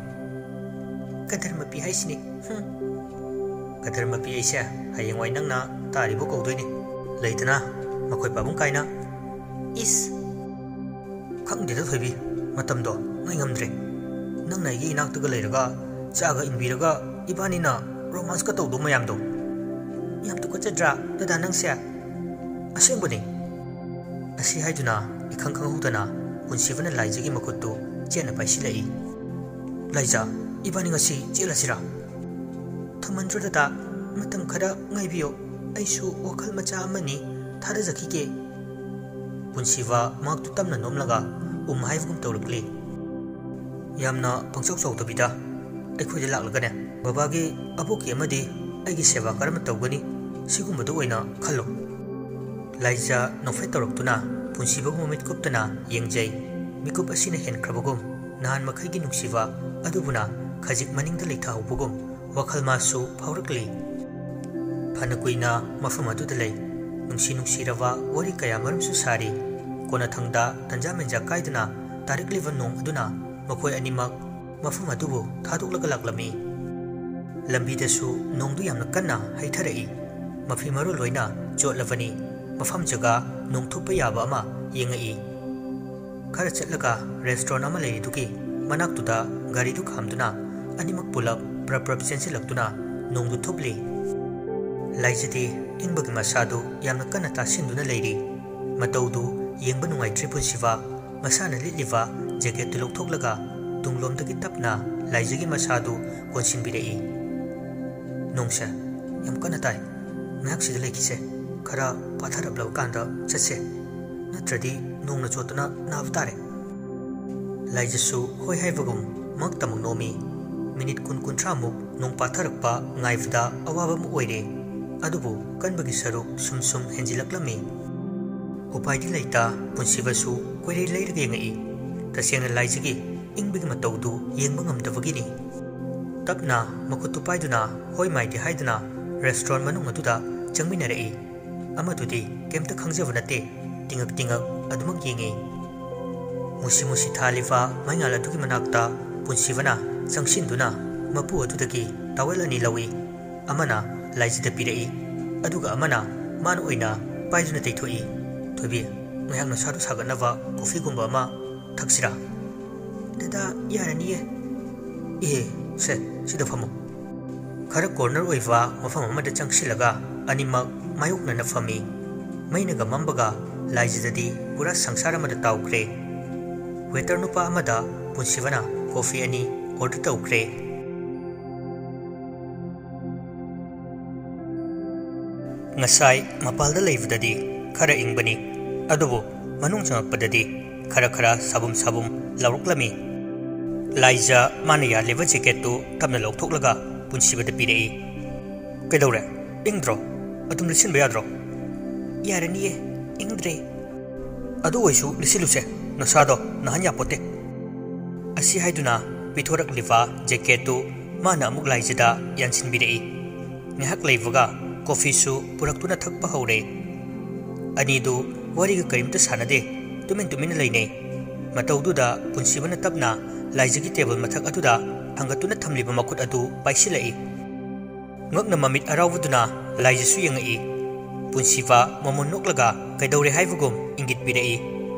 ꯀꯗꯔ ꯃꯄꯤ ꯍꯥꯏꯁꯤꯅꯤ꯫ ꯍꯨꯝ꯫ ꯀꯗꯔ ꯃꯄꯤ ꯑꯩꯁꯦ ꯍꯌꯦꯡꯋꯥꯏ ꯅꯪꯅ ꯇꯥꯔꯤꯕ ꯀꯧꯗꯣꯏꯅꯤ꯫ ꯂꯩꯗꯅ, ꯃꯈꯣꯏ ꯄꯥꯕꯨꯡ ꯀꯥꯏꯅ, "ꯏꯁ, ꯈꯪꯗꯦꯗ ꯊꯣꯏꯕꯤ, ꯃꯇꯝꯗꯣ ꯉꯥꯏ ꯉꯝꯗ꯭ꯔꯦ꯫ ꯅꯪꯅ ꯑꯩꯒꯤ ꯏꯅꯥꯛꯇꯒ ꯂꯩꯔꯒ ꯆꯥꯒ ꯏꯟꯕꯤꯔꯒ ꯏꯕꯥꯅꯤꯅ ꯔꯣꯃꯥꯟꯁꯀ ꯇꯧꯗꯧ ꯃꯌꯥꯝꯗꯣ꯫ ꯌꯥꯝ ꯇꯨꯀꯠꯆꯗ꯭ꯔꯥ ꯗꯗꯥ ꯅꯪꯁꯦ? ꯑꯁꯦꯡꯕꯅꯦ꯫" ꯑꯁꯤ ꯍꯥꯏꯗꯨꯅ ꯏꯈꯪ ꯈꯪꯍꯧꯗꯅ ꯄꯨꯟꯁꯤꯕꯅ ꯂꯥꯏꯖꯒꯤ ꯃꯈꯨꯠꯇꯨ ꯆꯦꯠꯅ ꯄꯥꯏꯁꯤꯜꯂꯛꯏ꯫ "ꯂꯥꯏꯖ, ꯏꯕꯥꯅꯤ ꯉꯁꯤ ꯆꯦꯜꯂꯁꯤꯔꯥ?" "ꯊꯨꯃꯟꯗ꯭ꯔꯣ ꯗꯗꯥ, ꯃꯇꯝ ꯈꯔ ꯉꯥꯏꯕꯤꯌꯣ, ꯑꯩꯁꯨ ꯋꯥꯈꯜ ꯃꯆꯥ ꯑꯃꯅꯤ ꯊꯥꯗꯖꯈꯤꯒꯦ꯫" ꯄꯨꯟꯁꯤꯕ ꯃꯍꯥꯛꯇꯨ ꯇꯞꯅ ꯅꯣꯝꯂꯒ ꯎꯝ ꯍꯥꯏꯕꯒꯨꯝ ꯇꯧꯔꯛꯂꯤ꯫ "ꯌꯥꯝꯅ ꯄꯪꯆꯥꯎ ꯆꯥꯎꯗꯕꯤꯗ ꯑꯩꯈꯣꯏꯗ ꯂꯥꯛꯂꯒꯅꯦ, ꯕꯕꯥꯒꯤ ꯑꯕꯣꯛꯀꯤ ꯑꯃꯗꯤ ꯑꯩꯒꯤ ꯁꯦꯕꯥ ꯀꯔꯝꯅ ꯇꯧꯒꯅꯤ, ꯁꯤꯒꯨꯝꯕꯗꯨ ꯑꯣꯏꯅ ꯈꯜꯂꯨ꯫" ꯂꯥꯏꯖ ꯅꯣꯛꯐꯦꯠ ꯇꯧꯔꯛꯇꯨꯅ ꯄꯨꯟꯁꯤꯕꯕꯨ ꯃꯃꯤꯠ ꯀꯨꯞꯇꯅ ꯌꯦꯡꯖꯩ꯫ ꯃꯤꯀꯨꯞ ꯑꯁꯤꯅ ꯍꯦꯟꯈ꯭ꯔꯕꯒꯨꯝ, ꯅꯍꯥꯟ ꯃꯈꯩꯒꯤ ꯅꯨꯡꯁꯤꯕ ꯑꯗꯨꯕꯨꯅ ꯈꯖꯤꯛ ꯃꯅꯤꯡꯗ ꯂꯩꯊꯍꯧꯕꯒꯨꯝ ꯋꯥꯈꯜ ꯃꯥꯁꯨ ꯐꯥꯎꯔꯛꯂꯤ꯫ ꯐꯅ ꯀꯨꯏꯅ ꯃꯐꯝ ꯑꯗꯨꯗ ꯂꯩ꯫ ꯅꯨꯡꯁꯤ ꯅꯨꯡꯁꯤꯔꯕ ꯋꯥꯔꯤ ꯀꯌꯥ ꯃꯔꯨꯝꯁꯨ ꯁꯥꯔꯤ꯫ ꯀꯣꯟꯅꯊꯪꯗ ꯇꯟꯖꯥ ꯃꯦꯟꯖꯥ ꯀꯥꯏꯗꯅ ꯇꯥꯔꯛꯂꯤꯕ ꯅꯣꯡ ꯑꯗꯨꯅ ꯃꯈꯣꯏ ꯑꯅꯤꯃꯛ ꯃꯐꯝ ꯑꯗꯨꯕꯨ ꯊꯥꯗꯣꯛꯂꯒ ꯂꯥꯛꯂꯝꯃꯤ꯫ ꯂꯝꯕꯤꯗꯁꯨ ꯅꯣꯡꯗꯨ ꯌꯥꯝꯅ ꯀꯟꯅ ꯍꯩꯊꯔꯛꯏ꯫ ꯃꯐꯤ ꯃꯔꯣꯜ ꯂꯣꯏꯅ ꯆꯣꯠꯂꯕꯅꯤ꯫ ꯃꯐꯝ ꯖꯒꯥ ꯅꯣꯡ ꯊꯨꯞꯄ ꯌꯥꯕ ꯑꯃ ꯌꯦꯡꯉꯛꯏ꯫ ꯈꯔ ꯆꯠꯂꯒ ꯔꯦꯁꯇ꯭ꯔꯣꯟ ꯑꯃ ꯂꯩꯔꯤꯗꯨꯒꯤ ꯃꯅꯥꯛꯇꯨꯗ ꯒꯥꯔꯤꯗꯨ ꯈꯥꯝꯗꯨꯅ ꯑꯅꯤꯃꯛ ꯄꯨꯂꯞ ꯄ꯭ꯔꯞ ꯄ꯭ꯔꯞ ꯆꯦꯟꯁꯤꯜꯂꯛꯇꯨꯅ ꯅꯣꯡꯗꯨ ꯊꯨꯞꯂꯤ꯫ ꯂꯥꯏꯖꯗꯤ ꯏꯪꯕꯒꯤ ꯃꯁꯥꯗꯨ ꯌꯥꯝꯅ ꯀꯟꯅ ꯇꯥꯁꯤꯟꯗꯨꯅ ꯂꯩꯔꯤ꯫ ꯃꯇꯧꯗꯨ ꯌꯦꯡꯕ ꯅꯨꯡꯉꯥꯏꯇ꯭ꯔꯤ ꯄꯨꯟꯁꯤꯕ꯫ ꯃꯁꯥꯅ ꯂꯤꯠꯂꯤꯕ ꯖꯦꯀꯦꯠꯇꯨ ꯂꯧꯊꯣꯛꯂꯒ ꯇꯨꯡꯂꯣꯝꯗꯒꯤ ꯇꯞꯅ ꯂꯥꯏꯖꯒꯤ ꯃꯁꯥꯗꯨ ꯀꯣꯟꯁꯤꯟꯕꯤꯔꯛꯏ꯫ "ꯅꯣꯡꯁꯦ ꯌꯥꯝ ꯀꯟꯅ ꯇꯥꯏ꯫ ꯉꯥꯏꯍꯥꯛꯁꯤꯗ ꯂꯩꯈꯤꯁꯦ꯫ ꯈꯔ ꯄꯥꯊꯔꯛꯂꯕ ꯀꯥꯟꯗ ꯆꯠꯁꯦ꯫ ꯅꯠꯇ꯭ꯔꯗꯤ ꯅꯣꯡꯅ ꯆꯣꯠꯇꯨꯅ ꯅꯥꯕ ꯇꯥꯔꯦ꯫" ꯂꯥꯏꯖꯁꯨ ꯍꯣꯏ ꯍꯥꯏꯕꯒꯨꯝ ꯃꯛꯇꯃꯛ ꯅꯣꯝꯃꯤ꯫ ꯃꯤꯅꯤꯠ ꯀꯨꯟ ꯀꯨꯟꯊ꯭ꯔꯥꯃꯨꯛ ꯅꯣꯡ ꯄꯥꯊꯔꯛꯄ ꯉꯥꯏꯕꯗ ꯑꯋꯥꯕ ꯑꯃ ꯑꯣꯏꯔꯦ꯫ ꯑꯗꯨꯕꯨ ꯀꯟꯕꯒꯤ ꯁꯔꯨꯛ ꯁꯨꯝ ꯁꯨꯝ ꯍꯦꯟꯖꯤꯜꯂꯛꯂꯝꯃꯤ꯫ ꯎꯄꯥꯏꯗꯤ ꯂꯩꯇ ꯄꯨꯟꯁꯤꯕꯁꯨ ꯀꯣꯏꯔꯩ ꯂꯩꯔꯒ ꯌꯦꯡꯉꯛꯏ꯫ ꯇꯁꯦꯡꯅ ꯂꯥꯏꯖꯒꯤ ꯏꯪꯕꯒꯤ ꯃꯇꯧꯗꯨ ꯌꯦꯡꯕ ꯉꯝꯗꯕꯒꯤꯅꯤ꯫ ꯇꯞꯅ ꯃꯈꯨꯠꯇꯨ ꯄꯥꯏꯗꯨꯅ ꯍꯣꯏ ꯃꯥꯏꯗꯤ ꯍꯥꯏꯗꯨꯅ ꯔꯦꯁꯇ꯭ꯔꯣꯟ ꯃꯅꯨꯡ ꯑꯗꯨꯗ ꯆꯪꯃꯤꯟꯅꯔꯛꯏ꯫ ꯑꯃꯗꯨꯗꯤ ꯀꯩꯝꯇ ꯈꯪꯖꯕ ꯅꯠꯇꯦ, ꯇꯤꯉꯛ ꯇꯤꯉꯛ ꯑꯗꯨꯃꯛ ꯌꯦꯡꯉꯤ꯫ ꯃꯨꯁꯤ ꯃꯨꯁꯤ ꯊꯥꯜꯂꯤꯕ ꯃꯩꯉꯥꯜ ꯑꯗꯨꯒꯤ ꯃꯅꯥꯛꯇ ꯄꯨꯟꯁꯤꯕꯅ ꯆꯪꯁꯤꯟꯗꯨꯅ ꯃꯄꯨ ꯑꯗꯨꯗꯒꯤ ꯇꯥꯋꯦꯜ ꯑꯅꯤ ꯂꯧꯏ꯫ ꯑꯃꯅ ꯂꯥꯏꯖꯗ ꯄꯤꯔꯛꯏ, ꯑꯗꯨꯒ ꯑꯃꯅ ꯃꯥꯅ ꯑꯣꯏꯅ ꯄꯥꯏꯗꯨꯅ ꯇꯩꯊꯣꯛꯏ꯫ "ꯊꯣꯏꯕꯤ, ꯉꯥꯏꯍꯥꯛ ꯅꯁꯥꯗꯨ ꯁꯥꯒꯠꯅꯕ ꯀꯣꯐꯤꯒꯨꯝꯕ ꯑꯃ ꯊꯛꯁꯤꯔꯥ?" "ꯗꯗꯥ, ꯌꯥꯔꯅꯤꯌꯦ꯫" "ꯏꯍꯦ, ꯁꯦ, ꯁꯤꯗ ꯐꯝꯃꯨ꯫" ꯈꯔ ꯀꯣꯔꯅꯔ ꯑꯣꯏꯕ ꯃꯐꯝ ꯑꯃꯗ ꯆꯪꯁꯤꯜꯂꯒ ꯑꯅꯤꯃꯛ ꯃꯥꯌꯣꯛꯅꯅ ꯐꯝꯃꯤ꯫ ꯃꯩꯅꯒ ꯃꯝꯕꯒ ꯂꯥꯏꯖꯗꯗꯤ ꯄꯨꯔꯥ ꯁꯪꯁꯥꯔ ꯑꯃꯗ ꯇꯥꯎꯈ꯭ꯔꯦ꯫ ꯋꯦꯇꯔ ꯅꯨꯄꯥ ꯑꯃꯗ ꯄꯨꯟꯁꯤꯕꯅ ꯀꯣꯐꯤ ꯑꯅꯤ ꯑꯣꯔꯗꯔ ꯇꯧꯈ꯭ꯔꯦ꯫ ꯉꯁꯥꯏ ꯃꯄꯥꯜꯗ ꯂꯩꯕꯗꯗꯤ ꯈꯔ ꯏꯪꯕꯅꯤ, ꯑꯗꯨꯕꯨ ꯃꯅꯨꯡ ꯆꯪꯉꯛꯄꯗꯗꯤ ꯈꯔ ꯈꯔ ꯁꯥꯕꯨꯝ ꯁꯥꯕꯨꯝ ꯂꯥꯎꯔꯛꯂꯝꯃꯤ꯫ ꯂꯥꯏꯖ ꯃꯥꯅ ꯌꯥꯜꯂꯤꯕ ꯖꯦꯀꯦꯠꯇꯨ ꯇꯞꯅ ꯂꯧꯊꯣꯛꯂꯒ ꯄꯨꯟꯁꯤꯕꯗ ꯄꯤꯔꯛꯏ꯫ "ꯀꯩꯗꯧꯔꯦ? ꯏꯪꯗ꯭ꯔꯣ? ꯑꯗꯨꯝ ꯂꯤꯠꯁꯤꯟꯕ ꯌꯥꯗ꯭ꯔꯣ?" "ꯌꯥꯔꯅꯤꯌꯦ, ꯏꯪꯗ꯭ꯔꯦ꯫" "ꯑꯗꯨ ꯑꯣꯏꯁꯨ ꯂꯤꯠꯁꯤꯜꯂꯨꯁꯦ, ꯅꯁꯥꯗꯣ ꯅꯥꯍꯟ ꯌꯥꯄꯣꯠꯇꯦ꯫" ꯑꯁꯤ ꯍꯥꯏꯗꯨꯅ ꯄꯤꯊꯣꯔꯛꯂꯤꯕ ꯖꯦꯀꯦꯠꯇꯨ ꯃꯥꯅ ꯑꯃꯨꯛ ꯂꯥꯏꯖꯗ ꯌꯥꯟꯁꯤꯟꯕꯤꯔꯛꯏ꯫ ꯉꯥꯏꯍꯥꯛ ꯂꯩꯕꯒ ꯀꯣꯐꯤꯁꯨ ꯄꯨꯔꯛꯇꯨꯅ ꯊꯛꯄ ꯍꯧꯔꯦ꯫ ꯑꯅꯤꯗꯨ ꯋꯥꯔꯤꯒ ꯀꯔꯤꯝꯇ ꯁꯥꯟꯅꯗꯦ, ꯇꯨꯃꯤꯟ ꯇꯨꯃꯤꯟꯅ ꯂꯩꯅꯩ꯫ ꯃꯇꯧꯗꯨꯗ ꯄꯨꯟꯁꯤꯕꯅ ꯇꯞꯅ ꯂꯥꯏꯖꯒꯤ ꯇꯦꯕꯜ ꯃꯊꯛ ꯑꯗꯨꯗ ꯊꯥꯡꯒꯠꯇꯨꯅ ꯊꯝꯂꯤꯕ ꯃꯈꯨꯠ ꯑꯗꯨ ꯄꯥꯏꯁꯤꯜꯂꯛꯏ꯫ ꯉꯛꯅ ꯃꯃꯤꯠ ꯑꯔꯥꯎꯕꯗꯨꯅ ꯂꯥꯏꯖꯁꯨ ꯌꯦꯡꯉꯛꯏ꯫ ꯄꯨꯟꯁꯤꯕ ꯃꯃꯣꯟ ꯅꯣꯛꯂꯒ ꯀꯩꯗꯧꯔꯦ ꯍꯥꯏꯕꯒꯨꯝ ꯏꯪꯒꯤꯠ ꯄꯤꯔꯛꯏ꯫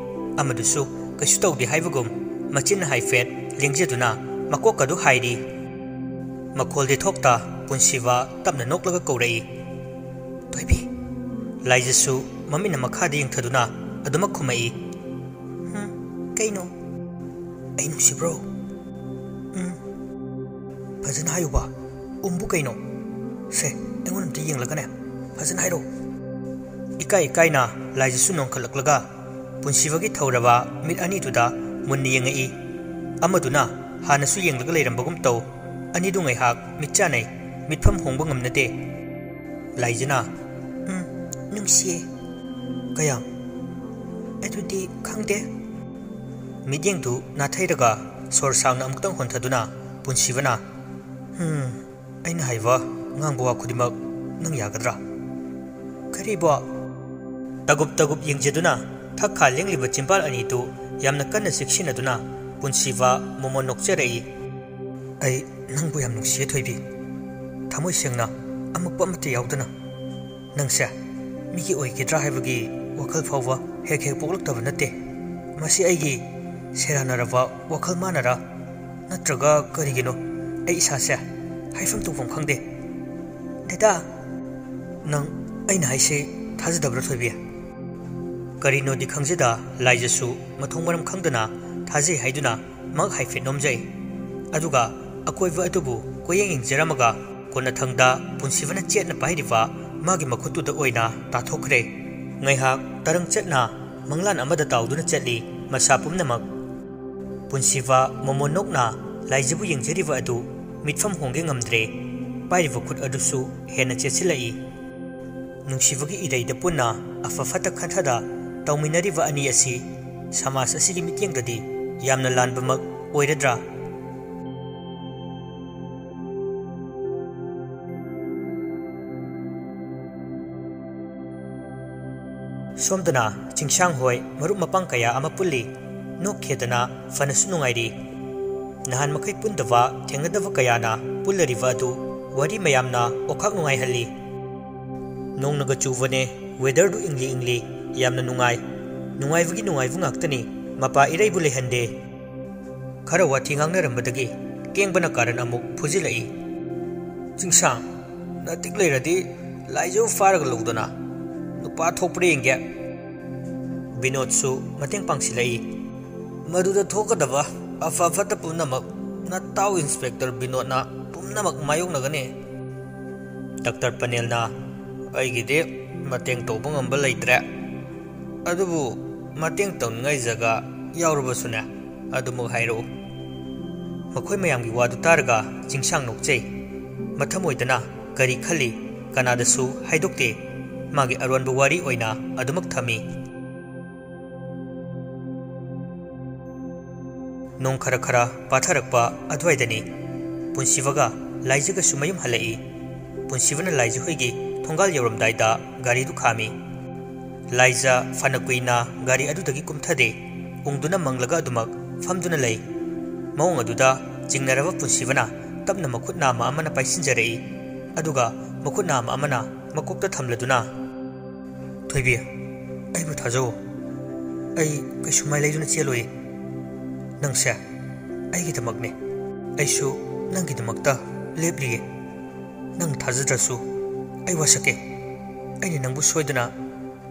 ꯑꯃꯗꯨꯁꯨ ꯀꯩꯁꯨ ꯇꯧꯗꯦ ꯍꯥꯏꯕꯒꯨꯝ ꯃꯆꯤꯟ ꯍꯥꯏꯐꯦꯠ ꯂꯦꯡꯖꯗꯨꯅ ꯃꯀꯣꯛꯀꯗꯨ ꯍꯥꯏꯔꯤ꯫ ꯃꯈꯣꯜꯗꯤ ꯊꯣꯛꯇ ꯄꯨꯟꯁꯤꯕ ꯇꯞꯅ ꯅꯣꯛꯂꯒ ꯀꯧꯔꯛꯏ, "ꯊꯣꯏꯕꯤ!" ꯂꯥꯏꯖꯁꯨ ꯃꯃꯤꯠꯅ ꯃꯈꯥꯗ ꯌꯦꯡꯊꯗꯨꯅ ꯑꯗꯨꯃꯛ ꯈꯨꯝꯃꯛꯏ, "ꯍꯨꯝ, ꯀꯩꯅꯣ?" "ꯑꯩ ꯅꯨꯡꯁꯤꯕ꯭ꯔꯣ?" "ꯎꯝ꯫" "ꯐꯖꯅ ꯍꯥꯏꯌꯨꯕ, ꯎꯝꯕꯨ ꯀꯩꯅꯣ? ꯁꯦ, ꯑꯩꯉꯣꯟꯗ ꯑꯝꯇ ꯌꯦꯡꯂꯒꯅꯦ, ꯐꯖꯅ ꯍꯥꯏꯔꯛꯑꯣ꯫" ꯏꯀꯥꯏ ꯏꯀꯥꯏꯅ ꯂꯥꯏꯖꯁꯨ ꯅꯣꯡꯈꯠꯂꯛꯂꯒ ꯄꯨꯟꯁꯤꯕꯒꯤ ꯊꯧꯔꯕ ꯃꯤꯠ ꯑꯅꯤꯗꯨꯗ ꯃꯨꯟꯅ ꯌꯦꯡꯉꯛꯏ꯫ ꯑꯃꯗꯨꯅ ꯍꯥꯟꯅꯁꯨ ꯌꯦꯡꯂꯒ ꯂꯩꯔꯝꯕꯒꯨꯝ ꯇꯧ꯫ ꯑꯅꯤꯗꯨ ꯉꯥꯏꯍꯥꯛ ꯃꯤꯠ ꯆꯥꯟꯅꯩ, ꯃꯤꯠꯐꯝ ꯍꯣꯡꯕ ꯉꯝꯅꯗꯦ꯫ ꯂꯥꯏꯖꯅ, "ꯎꯝ, ꯅꯨꯡꯁꯤꯌꯦ꯫" "ꯀꯌꯥꯝ?" "ꯑꯗꯨꯗꯤ ꯈꯪꯗꯦ꯫" ꯃꯤꯠꯌꯦꯡꯗꯨ ꯅꯥꯊꯩꯔꯒ ꯁꯣꯔ ꯁꯥꯡꯅ ꯑꯃꯨꯛꯇꯪ ꯍꯣꯟꯊꯗꯨꯅ ꯄꯨꯟꯁꯤꯕꯅ, "ꯍꯝ, ꯑꯩꯅ ꯍꯥꯏꯕ, ꯉꯥꯡꯕ ꯋꯥ ꯈꯨꯗꯤꯡꯃꯛ ꯅꯪ ꯌꯥꯒꯗ꯭ꯔꯥ?" "ꯀꯔꯤꯕꯣ?" ꯇꯒꯨꯞ ꯇꯒꯨꯞ ꯌꯦꯡꯖꯗꯨꯅ ꯊꯛꯈꯥ ꯂꯦꯡꯂꯤꯕ ꯆꯤꯝꯕꯥꯜ ꯑꯅꯤꯗꯨ ꯌꯥꯝꯅ ꯀꯟꯅ ꯆꯦꯛꯁꯤꯟꯅꯗꯨꯅ ꯄꯨꯟꯁꯤꯕ ꯃꯣꯃꯣꯟ ꯅꯣꯛꯆꯔꯛꯏ꯫ "ꯑꯩ ꯅꯪꯕꯨ ꯌꯥꯝ ꯅꯨꯡꯁꯤꯌꯦ ꯊꯣꯏꯕꯤ꯫ ꯊꯃꯣꯏ ꯁꯦꯡꯅ ꯑꯃꯛꯄ ꯑꯃꯠꯇ ꯌꯥꯎꯗꯅ꯫ ꯅꯪꯁꯦ, ꯃꯤꯒꯤ ꯑꯣꯏꯒꯗ꯭ꯔꯥ ꯍꯥꯏꯕꯒꯤ ꯋꯥꯈꯜ ꯐꯥꯎꯕ ꯍꯦꯛ ꯍꯦꯛ ꯄꯣꯛꯂꯛꯇꯕ ꯅꯠꯇꯦ꯫ ꯃꯁꯤ ꯑꯩꯒꯤ ꯁꯦꯔꯥꯟꯅꯔꯕ ꯋꯥꯈꯜ ꯃꯥꯟꯅꯔꯥ? ꯅꯠꯇ꯭ꯔꯒ ꯀꯔꯤꯒꯤꯅꯣ ꯑꯩ ꯏꯁꯥꯁꯦ ꯍꯥꯏꯐꯝ ꯇꯧꯐꯝ ꯈꯪꯗꯦ꯫ ꯗꯦꯗꯥ, ꯅꯪ ꯑꯩꯅ ꯍꯥꯏꯁꯦ ꯊꯥꯖꯗꯕ꯭ꯔꯥ, ꯊꯣꯏꯕꯤ? ꯀꯔꯤꯅꯣꯗꯤ ꯈꯪꯖꯗ ꯂꯥꯏꯖꯁꯨ ꯃꯊꯣꯡ ꯃꯔꯝ ꯈꯪꯗꯅ ꯊꯥꯖꯩ ꯍꯥꯏꯗꯨꯅ ꯃꯍꯥꯛ ꯍꯥꯏꯐꯦꯠ ꯅꯣꯝꯖꯩ꯫ ꯑꯗꯨꯒ ꯑꯀꯣꯏꯕ ꯑꯗꯨꯕꯨ ꯀꯣꯏꯌꯦꯡ ꯌꯦꯡꯖꯔꯝꯃꯒ ꯀꯣꯟꯅꯊꯪꯗ ꯄꯨꯟꯁꯤꯕꯅ ꯆꯦꯠꯅ ꯄꯥꯏꯔꯤꯕ ꯃꯥꯒꯤ ꯃꯈꯨꯠꯇꯨꯗ ꯑꯣꯏꯅ ꯇꯥꯊꯣꯛꯈ꯭ꯔꯦ꯫ ꯉꯥꯏꯍꯥꯛ ꯇꯔꯪ ꯆꯠꯅ ꯃꯪꯂꯥꯟ ꯑꯃꯗ ꯇꯥꯎꯗꯨꯅ ꯆꯠꯂꯤ ꯃꯁꯥ ꯄꯨꯝꯅꯃꯛ꯫ ꯄꯨꯟꯁꯤꯕ ꯃꯣꯃꯣꯟ ꯅꯣꯛꯅ ꯂꯥꯏꯖꯕꯨ ꯌꯦꯡꯖꯔꯤꯕ ꯑꯗꯨ ꯃꯤꯠꯐꯝ ꯍꯣꯡꯒꯦ ꯉꯝꯗ꯭ꯔꯦ꯫ ꯄꯥꯏꯔꯤꯕ ꯈꯨꯠ ꯑꯗꯨꯁꯨ ꯍꯦꯟꯅ ꯆꯦꯠꯁꯤꯜꯂꯛꯏ꯫ ꯅꯨꯡꯁꯤꯕꯒꯤ ꯏꯔꯩꯗ ꯄꯨꯟꯅ ꯑꯐ ꯐꯠꯇ ꯈꯟꯊꯗ ꯇꯧꯃꯤꯟꯅꯔꯤꯕ ꯑꯅꯤ ꯑꯁꯤ ꯁꯃꯥꯖ ꯑꯁꯤꯒꯤ ꯃꯤꯠꯌꯦꯡꯗꯗꯤ ꯌꯥꯝꯅ ꯂꯥꯟꯕꯃꯛ ꯑꯣꯏꯔꯗ꯭ꯔꯥ? ꯁꯣꯝꯗꯅ ꯆꯤꯡꯁꯥꯡ ꯍꯣꯏ ꯃꯔꯨꯞ ꯃꯄꯥꯡ ꯀꯌꯥ ꯑꯃ ꯄꯨꯜꯂꯤ꯫ ꯅꯣꯛꯈꯦꯗꯅ ꯐꯅꯁꯨ ꯅꯨꯡꯉꯥꯏꯔꯤ꯫ ꯅꯍꯥꯟ ꯃꯈꯩ ꯄꯨꯟꯗꯕ ꯊꯦꯡꯅꯗꯕ ꯀꯌꯥꯅ ꯄꯨꯜꯂꯔꯤꯕ ꯑꯗꯨ ꯋꯥꯔꯤ ꯃꯌꯥꯝꯅ ꯑꯣꯈꯥꯛ ꯅꯨꯡꯉꯥꯏꯍꯜꯂꯤ꯫ ꯅꯣꯡꯅꯒ ꯆꯨꯕꯅꯦ, ꯋꯦꯗꯔꯗꯨ ꯏꯪꯂꯤ ꯏꯪꯂꯤ, ꯌꯥꯝꯅ ꯅꯨꯡꯉꯥꯏ꯫ ꯅꯨꯡꯉꯥꯏꯕꯒꯤ ꯅꯨꯡꯉꯥꯏꯕ ꯉꯥꯛꯇꯅꯤ, ꯃꯄꯥ ꯏꯔꯩꯕꯨ ꯂꯩꯍꯟꯗꯦ꯫ ꯈꯔ ꯋꯥꯊꯤ ꯉꯥꯡꯅꯔꯝꯕꯗꯒꯤ ꯀꯦꯡꯕꯅ ꯀꯥꯔꯟ ꯑꯃꯨꯛ ꯐꯨꯖꯤꯜꯂꯛꯏ꯫ ꯆꯤꯡꯁꯥꯡ, ꯅꯇꯤꯛ ꯂꯩꯔꯗꯤ ꯂꯥꯏꯖꯧ ꯐꯥꯔꯒ ꯂꯧꯗꯅ꯫ ꯅꯨꯄꯥ ꯊꯣꯛꯄ꯭ꯔꯥ ꯌꯦꯡꯒꯦ꯫ ꯕꯤꯅꯣꯗꯁꯨ ꯃꯇꯦꯡ ꯄꯥꯡꯁꯤꯜꯂꯛꯏ꯫ ꯃꯗꯨꯗ ꯊꯣꯛꯀꯗꯕ ꯑꯐ ꯐꯠꯇ ꯄꯨꯝꯅꯃꯛ ꯅꯇꯥꯎ ꯏꯟꯁꯄꯦꯛꯇꯔ ꯕꯤꯅꯣꯗꯅ ꯄꯨꯝꯅꯃꯛ ꯃꯥꯌꯣꯛꯅꯒꯅꯤ꯫ ꯗꯥꯛꯇꯔ ꯄꯅꯦꯜꯅ, ꯑꯩꯒꯤꯗꯤ ꯃꯇꯦꯡ ꯇꯧꯕ ꯉꯝꯕ ꯂꯩꯇ꯭ꯔꯦ꯫ ꯑꯗꯨꯕꯨ ꯃꯇꯦꯡ ꯇꯧꯅꯤꯡꯉꯥꯏ ꯖꯒꯥ ꯌꯥꯎꯔꯕꯁꯨꯅꯦ, ꯑꯗꯨꯃꯛ ꯍꯥꯏꯔꯛꯎ꯫ ꯃꯈꯣꯏ ꯃꯌꯥꯝꯒꯤ ꯋꯥꯗꯨ ꯇꯥꯔꯒ ꯆꯤꯡꯁꯥꯡ ꯅꯣꯛꯆꯩ꯫ ꯃꯊꯃꯣꯏꯗꯅ ꯀꯔꯤ ꯈꯜꯂꯤ, ꯀꯅꯥꯗꯁꯨ ꯍꯥꯏꯗꯣꯛꯇꯦ꯫ ꯃꯥꯒꯤ ꯑꯔꯣꯟꯕ ꯋꯥꯔꯤ ꯑꯣꯏꯅ ꯑꯗꯨꯃꯛ ꯊꯝꯃꯤ꯫ ꯅꯣꯡ ꯈꯔ ꯈꯔ ꯄꯥꯊꯔꯛꯄ ꯑꯗꯨꯋꯥꯏꯗꯅꯤ ꯄꯨꯟꯁꯤꯕꯒ ꯂꯥꯏꯖꯒꯁꯨ ꯃꯌꯨꯝ ꯍꯜꯂꯛꯏ꯫ ꯄꯨꯟꯁꯤꯕꯅ ꯂꯥꯏꯖ ꯍꯣꯏꯒꯤ ꯊꯣꯡꯒꯥꯜ ꯌꯧꯔꯝꯗꯥꯏꯗ ꯒꯥꯔꯤꯗꯨ ꯈꯥꯝꯃꯤ꯫ ꯂꯥꯏꯖ ꯐꯅ ꯀꯨꯏꯅ ꯒꯥꯔꯤ ꯑꯗꯨꯗꯒꯤ ꯀꯨꯝꯊꯗꯦ꯫ ꯎꯪꯗꯨꯅ ꯃꯪꯂꯒ ꯑꯗꯨꯃꯛ ꯐꯝꯗꯨꯅ ꯂꯩ꯫ ꯃꯑꯣꯡ ꯑꯗꯨꯗ ꯆꯤꯡꯅꯔꯕ ꯄꯨꯟꯁꯤꯕꯅ ꯇꯞꯅ ꯃꯈꯨꯠ ꯅꯥꯝꯃ ꯑꯃꯅ ꯄꯥꯏꯁꯤꯟꯖꯔꯛꯏ꯫ ꯑꯗꯨꯒ ꯃꯈꯨꯠ ꯅꯥꯝꯃ ꯑꯃꯅ ꯃꯀꯣꯛꯇ ꯊꯝꯂꯗꯨꯅ, ꯊꯣꯏꯕꯤ, ꯑꯩꯕꯨ ꯊꯥꯖꯧ꯫ ꯑꯩ ꯀꯩꯁꯨ ꯃꯥꯏ ꯂꯩꯗꯨꯅ ꯆꯦꯜꯂꯣꯏ꯫ ꯅꯪꯁꯦ ꯑꯩꯒꯤꯗꯃꯛꯅꯦ꯫ ꯑꯩꯁꯨ ꯅꯪꯒꯤꯗꯃꯛꯇ ꯂꯦꯞꯂꯤꯌꯦ꯫ ꯅꯪ ꯊꯥꯖꯗ꯭ꯔꯁꯨ ꯑꯩ ꯋꯥꯁꯛꯀꯦ꯫ ꯑꯩꯅ ꯅꯪꯕꯨ ꯁꯣꯏꯗꯅ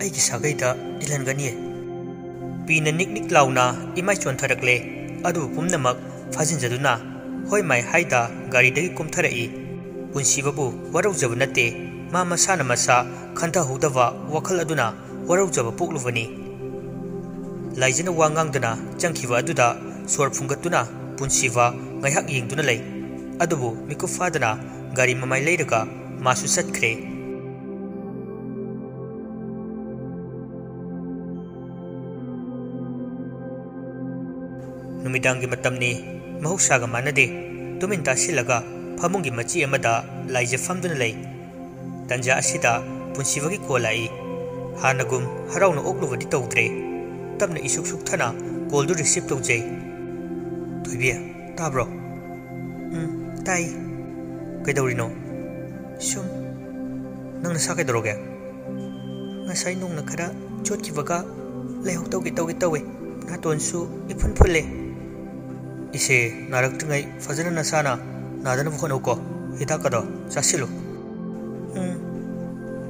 ꯑꯩꯒꯤ ꯁꯥꯒꯩꯗ ꯏꯜꯍꯟꯒꯅꯤꯌꯦ꯫ ꯄꯤꯅ ꯅꯤꯛ ꯅꯤꯛ ꯂꯥꯎꯅ ꯏꯃꯥꯏ ꯆꯣꯟꯊꯔꯛꯂꯦ꯫ ꯑꯗꯨꯕꯨ ꯄꯨꯝꯅꯃꯛ ꯐꯥꯖꯤꯟꯖꯗꯨꯅ ꯍꯣꯏ ꯃꯥꯏ ꯍꯥꯏꯗ ꯒꯥꯔꯤꯗꯒꯤ ꯀꯨꯝꯊꯔꯛꯏ꯫ ꯄꯨꯟꯁꯤꯕꯕꯨ ꯋꯥꯔꯧꯖꯕ ꯅꯠꯇꯦ, ꯃꯥ ꯃꯁꯥꯅ ꯃꯁꯥ ꯈꯟꯊꯍꯧꯗꯕ ꯋꯥꯈꯜ ꯑꯗꯨꯅ ꯋꯥꯔꯧꯖꯕ ꯄꯣꯛꯂꯨꯕꯅꯤ꯫ ꯂꯥꯏꯖꯅ ꯋꯥ ꯉꯥꯡꯗꯅ ꯆꯪꯈꯤꯕ ꯑꯗꯨꯗ ꯁꯣꯔ ꯐꯨꯟꯒꯠꯇꯨꯅ ꯄꯨꯟꯁꯤꯕ ꯉꯥꯏꯍꯥꯛ ꯌꯦꯡꯗꯨꯅ ꯂꯩ꯫ ꯑꯗꯨꯕꯨ ꯃꯤꯀꯨꯞ ꯐꯥꯗꯅ ꯒꯥꯔꯤ ꯃꯃꯥꯏ ꯂꯩꯔꯒ ꯃꯥꯁꯨ ꯆꯠꯈ꯭ꯔꯦ꯫ ꯅꯨꯃꯤꯗꯥꯡꯒꯤ ꯃꯇꯝꯅꯤ꯫ ꯃꯍꯧꯁꯥꯒ ꯃꯥꯟꯅꯗꯦ꯫ ꯇꯨꯃꯤꯟ ꯇꯥꯁꯤꯜꯂꯒ ꯐꯃꯨꯡꯒꯤ ꯃꯆꯤ ꯑꯃꯗ ꯂꯥꯏꯖ ꯐꯝꯗꯨꯅ ꯂꯩ꯫ ꯇꯟꯖꯥ ꯑꯁꯤꯗ ꯄꯨꯟꯁꯤꯕꯒꯤ ꯀꯣꯜ ꯂꯥꯛꯏ꯫ ꯍꯥꯟꯅꯒꯨꯝ ꯍꯔꯥꯎꯅ ꯑꯣꯛꯂꯨꯕꯗꯤ ꯇꯧꯗ꯭ꯔꯦ꯫ ꯇꯞꯅ ꯏꯁꯨꯛ ꯁꯨꯛꯊꯅ ꯀꯣꯜꯗꯨ ꯔꯤꯁꯤꯞ ꯇꯧꯖꯩ꯫ "ꯊꯣꯏꯕꯤ, ꯇꯥꯕ꯭ꯔꯣ?" "ꯎꯝ, ꯇꯥꯏ꯫" "ꯀꯩꯗꯧꯔꯤꯅꯣ?" "ꯁꯨꯝ꯫" "ꯅꯪ ꯅꯁꯥ ꯀꯩꯗꯧꯔꯒꯦ?" "ꯉꯁꯥꯏ ꯅꯣꯡꯅ ꯈꯔ ꯆꯣꯠꯈꯤꯕꯒ ꯂꯥꯏꯍꯧ ꯇꯧꯒꯦ ꯇꯧꯒꯦ ꯇꯧꯋꯦ꯫ ꯅꯥꯇꯣꯟꯁꯨ ꯏꯐꯨꯟ ꯐꯨꯜꯂꯦ꯫" "ꯏꯁꯦ, ꯅꯥꯔꯛꯇ꯭ꯔꯤꯉꯩ ꯐꯖꯅ ꯅꯁꯥꯅ ꯅꯥꯗꯅꯕ ꯍꯣꯠꯅꯧꯀꯣ꯫ ꯍꯤꯗꯥꯛꯀꯗꯣ ꯆꯥꯁꯤꯜꯂꯨ꯫" "ꯎꯝ꯫"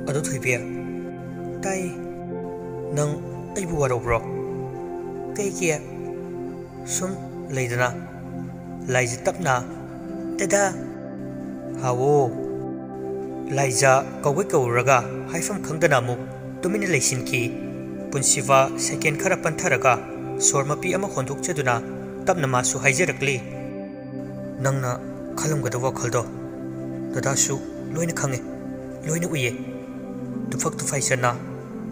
"ꯑꯗꯨ ꯊꯣꯏꯕꯤ꯫" "ꯇꯥꯏ꯫" "ꯅꯪ ꯑꯩꯕꯨ ꯋꯥꯔꯧꯕ꯭ꯔꯣ?" "ꯀꯩꯒꯤ?" "ꯁꯨꯝ ꯂꯩꯗꯅ꯫" ꯂꯥꯏꯖ ꯇꯞꯅ, "ꯗꯗꯥ꯫" "ꯍꯥꯎꯋꯣ꯫" ꯂꯥꯏꯖ ꯀꯧꯒꯩ ꯀꯧꯔꯨꯔꯒ ꯍꯥꯏꯐꯝ ꯈꯪꯗꯅ ꯑꯃꯨꯛ ꯇꯨꯃꯤꯟꯅ ꯂꯩꯁꯤꯟꯈꯤ꯫ ꯄꯨꯟꯁꯤꯕ ꯁꯦꯀꯦꯟ ꯈꯔ ꯄꯟꯊꯔꯒ ꯁꯣꯔ ꯃꯄꯤ ꯑꯃ ꯍꯣꯟꯗꯣꯛꯆꯗꯨꯅ ꯇꯞꯅ ꯃꯥꯁꯨ ꯍꯥꯏꯖꯔꯛꯂꯤ꯫ "ꯅꯪꯅ ꯈꯜꯂꯝꯒꯗꯕ ꯋꯥꯈꯜꯗꯣ ꯗꯗꯥꯁꯨ ꯂꯣꯏꯅ ꯈꯪꯉꯦ, ꯂꯣꯏꯅ ꯎꯏꯌꯦ꯫ ꯇꯨꯐꯛ ꯇꯨꯐꯥꯏ ꯆꯟꯅ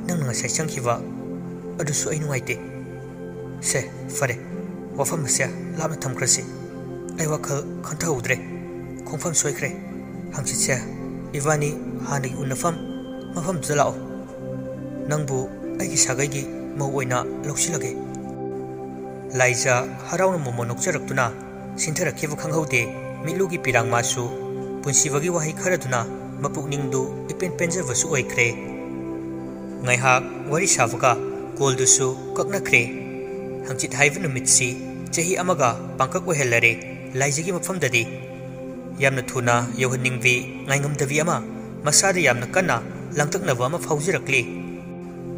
ꯅꯪꯅ ꯉꯁꯥꯏ ꯆꯪꯈꯤꯕ ꯑꯗꯨꯁꯨ ꯑꯩ ꯅꯨꯡꯉꯥꯏꯇꯦ꯫ ꯁꯦ, ꯐꯔꯦ, ꯋꯥꯐꯝ ꯑꯁꯦ ꯂꯥꯞꯅ ꯊꯝꯈ꯭ꯔꯁꯤ꯫ ꯑꯩ ꯋꯥꯈꯜ ꯈꯟꯊꯍꯧꯗ꯭ꯔꯦ꯫ ꯈꯣꯡꯐꯝ ꯁꯣꯏꯈ꯭ꯔꯦ꯫ ꯍꯪꯆꯤꯠꯁꯦ ꯏꯕꯥꯅꯤ ꯍꯥꯟꯅꯒꯤ ꯎꯅꯐꯝ ꯃꯐꯝꯗꯨꯗ ꯂꯥꯛꯑꯣ꯫ ꯅꯪꯕꯨ ꯑꯩꯒꯤ ꯁꯥꯒꯩꯒꯤ ꯃꯧ ꯑꯣꯏꯅ ꯂꯧꯁꯤꯜꯂꯒꯦ꯫" ꯂꯥꯏꯖ ꯍꯔꯥꯎꯅ ꯃꯣꯃꯣꯟ ꯅꯣꯛꯆꯔꯛꯇꯨꯅ ꯁꯤꯟꯊꯔꯛꯈꯤꯕ ꯈꯪꯍꯧꯗꯦ꯫ ꯃꯤꯠꯂꯨꯒꯤ ꯄꯤꯔꯥꯡ ꯃꯥꯁꯨ ꯄꯨꯟꯁꯤꯕꯒꯤ ꯋꯥꯍꯩ ꯈꯔꯗꯨꯅ ꯃꯄꯨꯛꯅꯤꯡꯗꯨ ꯏꯄꯦꯟ ꯄꯦꯟꯖꯕꯁꯨ ꯑꯣꯏꯈ꯭ꯔꯦ꯫ ꯉꯥꯏꯍꯥꯛ ꯋꯥꯔꯤ ꯁꯥꯕꯒ ꯀꯣꯜꯗꯨꯁꯨ ꯀꯛꯅꯈ꯭ꯔꯦ꯫ ꯍꯪꯆꯤꯠ ꯍꯥꯏꯕ ꯅꯨꯃꯤꯠꯁꯤ ꯆꯍꯤ ꯑꯃꯒ ꯄꯥꯡꯀꯛ ꯑꯣꯏꯍꯜꯂꯔꯦ ꯂꯥꯏꯖꯒꯤ ꯃꯐꯝꯗꯗꯤ꯫ ꯌꯥꯝꯅ ꯊꯨꯅ ꯌꯧꯍꯟꯅꯤꯡꯕꯤ, ꯉꯥꯏꯉꯝꯗꯕꯤ ꯑꯃ, ꯃꯁꯥꯗ ꯌꯥꯝꯅ ꯀꯟꯅ ꯂꯥꯡꯇꯛꯅꯕ ꯑꯃ ꯐꯥꯎꯖꯔꯛꯂꯤ꯫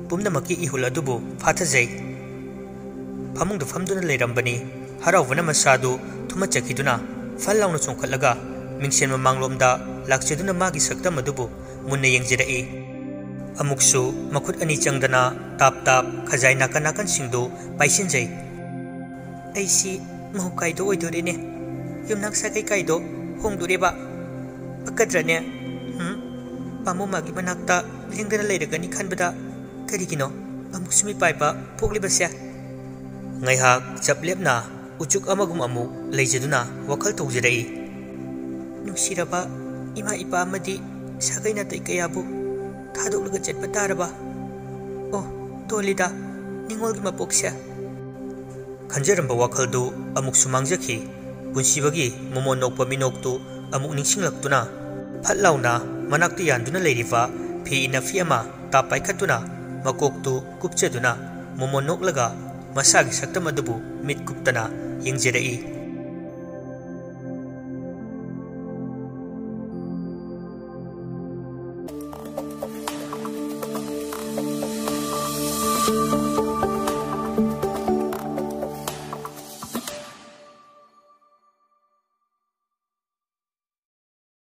ꯄꯨꯝꯅꯃꯛꯀꯤ ꯏꯍꯨꯜ ꯑꯗꯨꯕꯨ ꯐꯥꯊꯖꯩ꯫ ꯐꯃꯨꯡꯗ ꯐꯝꯗꯨꯅ ꯂꯩꯔꯝꯕꯅꯤ꯫ ꯍꯔꯥꯎꯕꯅ ꯃꯁꯥꯗꯨ ꯊꯨꯝꯍꯠꯆꯈꯤꯗꯨꯅ ꯐꯟ ꯂꯥꯎꯅ ꯆꯣꯡꯈꯠꯂꯒ ꯃꯤꯡꯁꯦꯜ ꯃꯃꯥꯡꯂꯣꯝꯗ ꯂꯥꯛꯆꯗꯨꯅ ꯃꯥꯒꯤ ꯁꯛꯇꯝ ꯑꯗꯨꯕꯨ ꯃꯨꯟꯅ ꯌꯦꯡꯖꯔꯛꯏ꯫ ꯑꯃꯨꯛꯁꯨ ꯃꯈꯨꯠ ꯑꯅꯤ ꯆꯪꯗꯅ ꯇꯥꯞ ꯇꯥꯞ ꯈꯖꯥꯏ ꯅꯥꯀꯟ ꯅꯥꯀꯟꯁꯤꯡꯗꯨ ꯄꯥꯏꯁꯤꯟꯖꯩ꯫ ꯑꯩꯁꯤ ꯃꯧ ꯀꯥꯏꯗꯣ ꯑꯣꯏꯗꯣꯔꯦꯅꯦ꯫ ꯌꯨꯝꯅꯥꯛ ꯁꯥꯒꯩ ꯀꯥꯏꯗꯣ ꯍꯣꯡꯗꯣꯔꯦꯕ꯫ ꯄꯛꯀꯗ꯭ꯔꯅꯦ? ꯎꯝ? ꯄꯥꯝꯕꯣꯝ ꯃꯥꯒꯤ ꯃꯅꯥꯛꯇ ꯂꯦꯡꯗꯅ ꯂꯩꯔꯒꯅꯤ ꯈꯟꯕꯗ ꯀꯔꯤꯒꯤꯅꯣ ꯑꯃꯨꯛꯁꯨ ꯃꯤꯄꯥꯏꯕ ꯄꯣꯛꯂꯤꯕꯁꯦ? ꯉꯥꯏꯍꯥꯛ ꯆꯞ ꯂꯦꯞꯅ ꯎꯆꯨꯛ ꯑꯃꯒꯨꯝ ꯑꯃꯨꯛ ꯂꯩꯖꯗꯨꯅ ꯋꯥꯈꯜ ꯇꯧꯖꯔꯛꯏ꯫ ꯅꯨꯡꯁꯤꯔꯕ ꯏꯃꯥ ꯏꯄꯥ ꯑꯃꯗꯤ ꯁꯥꯒꯩ ꯅꯥꯇꯩ ꯀꯌꯥꯕꯨ ꯊꯥꯗꯣꯛꯂꯒ ꯆꯠꯄ ꯇꯥꯔꯕ? ꯑꯣ, ꯇꯣꯜꯂꯤꯗ ꯅꯤꯡꯉꯣꯜꯒꯤ ꯃꯄꯣꯛꯁꯦ꯫ ꯈꯟꯖꯔꯝꯕ ꯋꯥꯈꯜꯗꯨ ꯑꯃꯨꯛꯁꯨ ꯃꯥꯡꯖꯈꯤ꯫ ꯄꯨꯟꯁꯤꯕꯒꯤ ꯃꯣꯃꯣꯟ ꯅꯣꯛꯄ ꯃꯤꯅꯣꯛꯇꯨ ꯑꯃꯨꯛ ꯅꯤꯡꯁꯤꯡꯂꯛꯇꯨꯅ ꯐꯠ ꯂꯥꯎꯅ ꯃꯅꯥꯛꯇ ꯌꯥꯟꯗꯨꯅ ꯂꯩꯔꯤꯕ ꯐꯤ ꯏꯟꯅꯐꯤ ꯑꯃ ꯇꯥꯞ ꯄꯥꯏꯈꯠꯇꯨꯅ ꯃꯀꯣꯛꯇꯨ ꯀꯨꯞꯆꯗꯨꯅ ꯃꯣꯃꯣꯟ ꯅꯣꯛꯂꯒ ꯃꯁꯥꯒꯤ ꯁꯛꯇꯝ ꯑꯗꯨꯕꯨ ꯃꯤꯠ ꯀꯨꯞꯇꯅ ꯌꯦꯡꯖꯔꯛꯏ꯫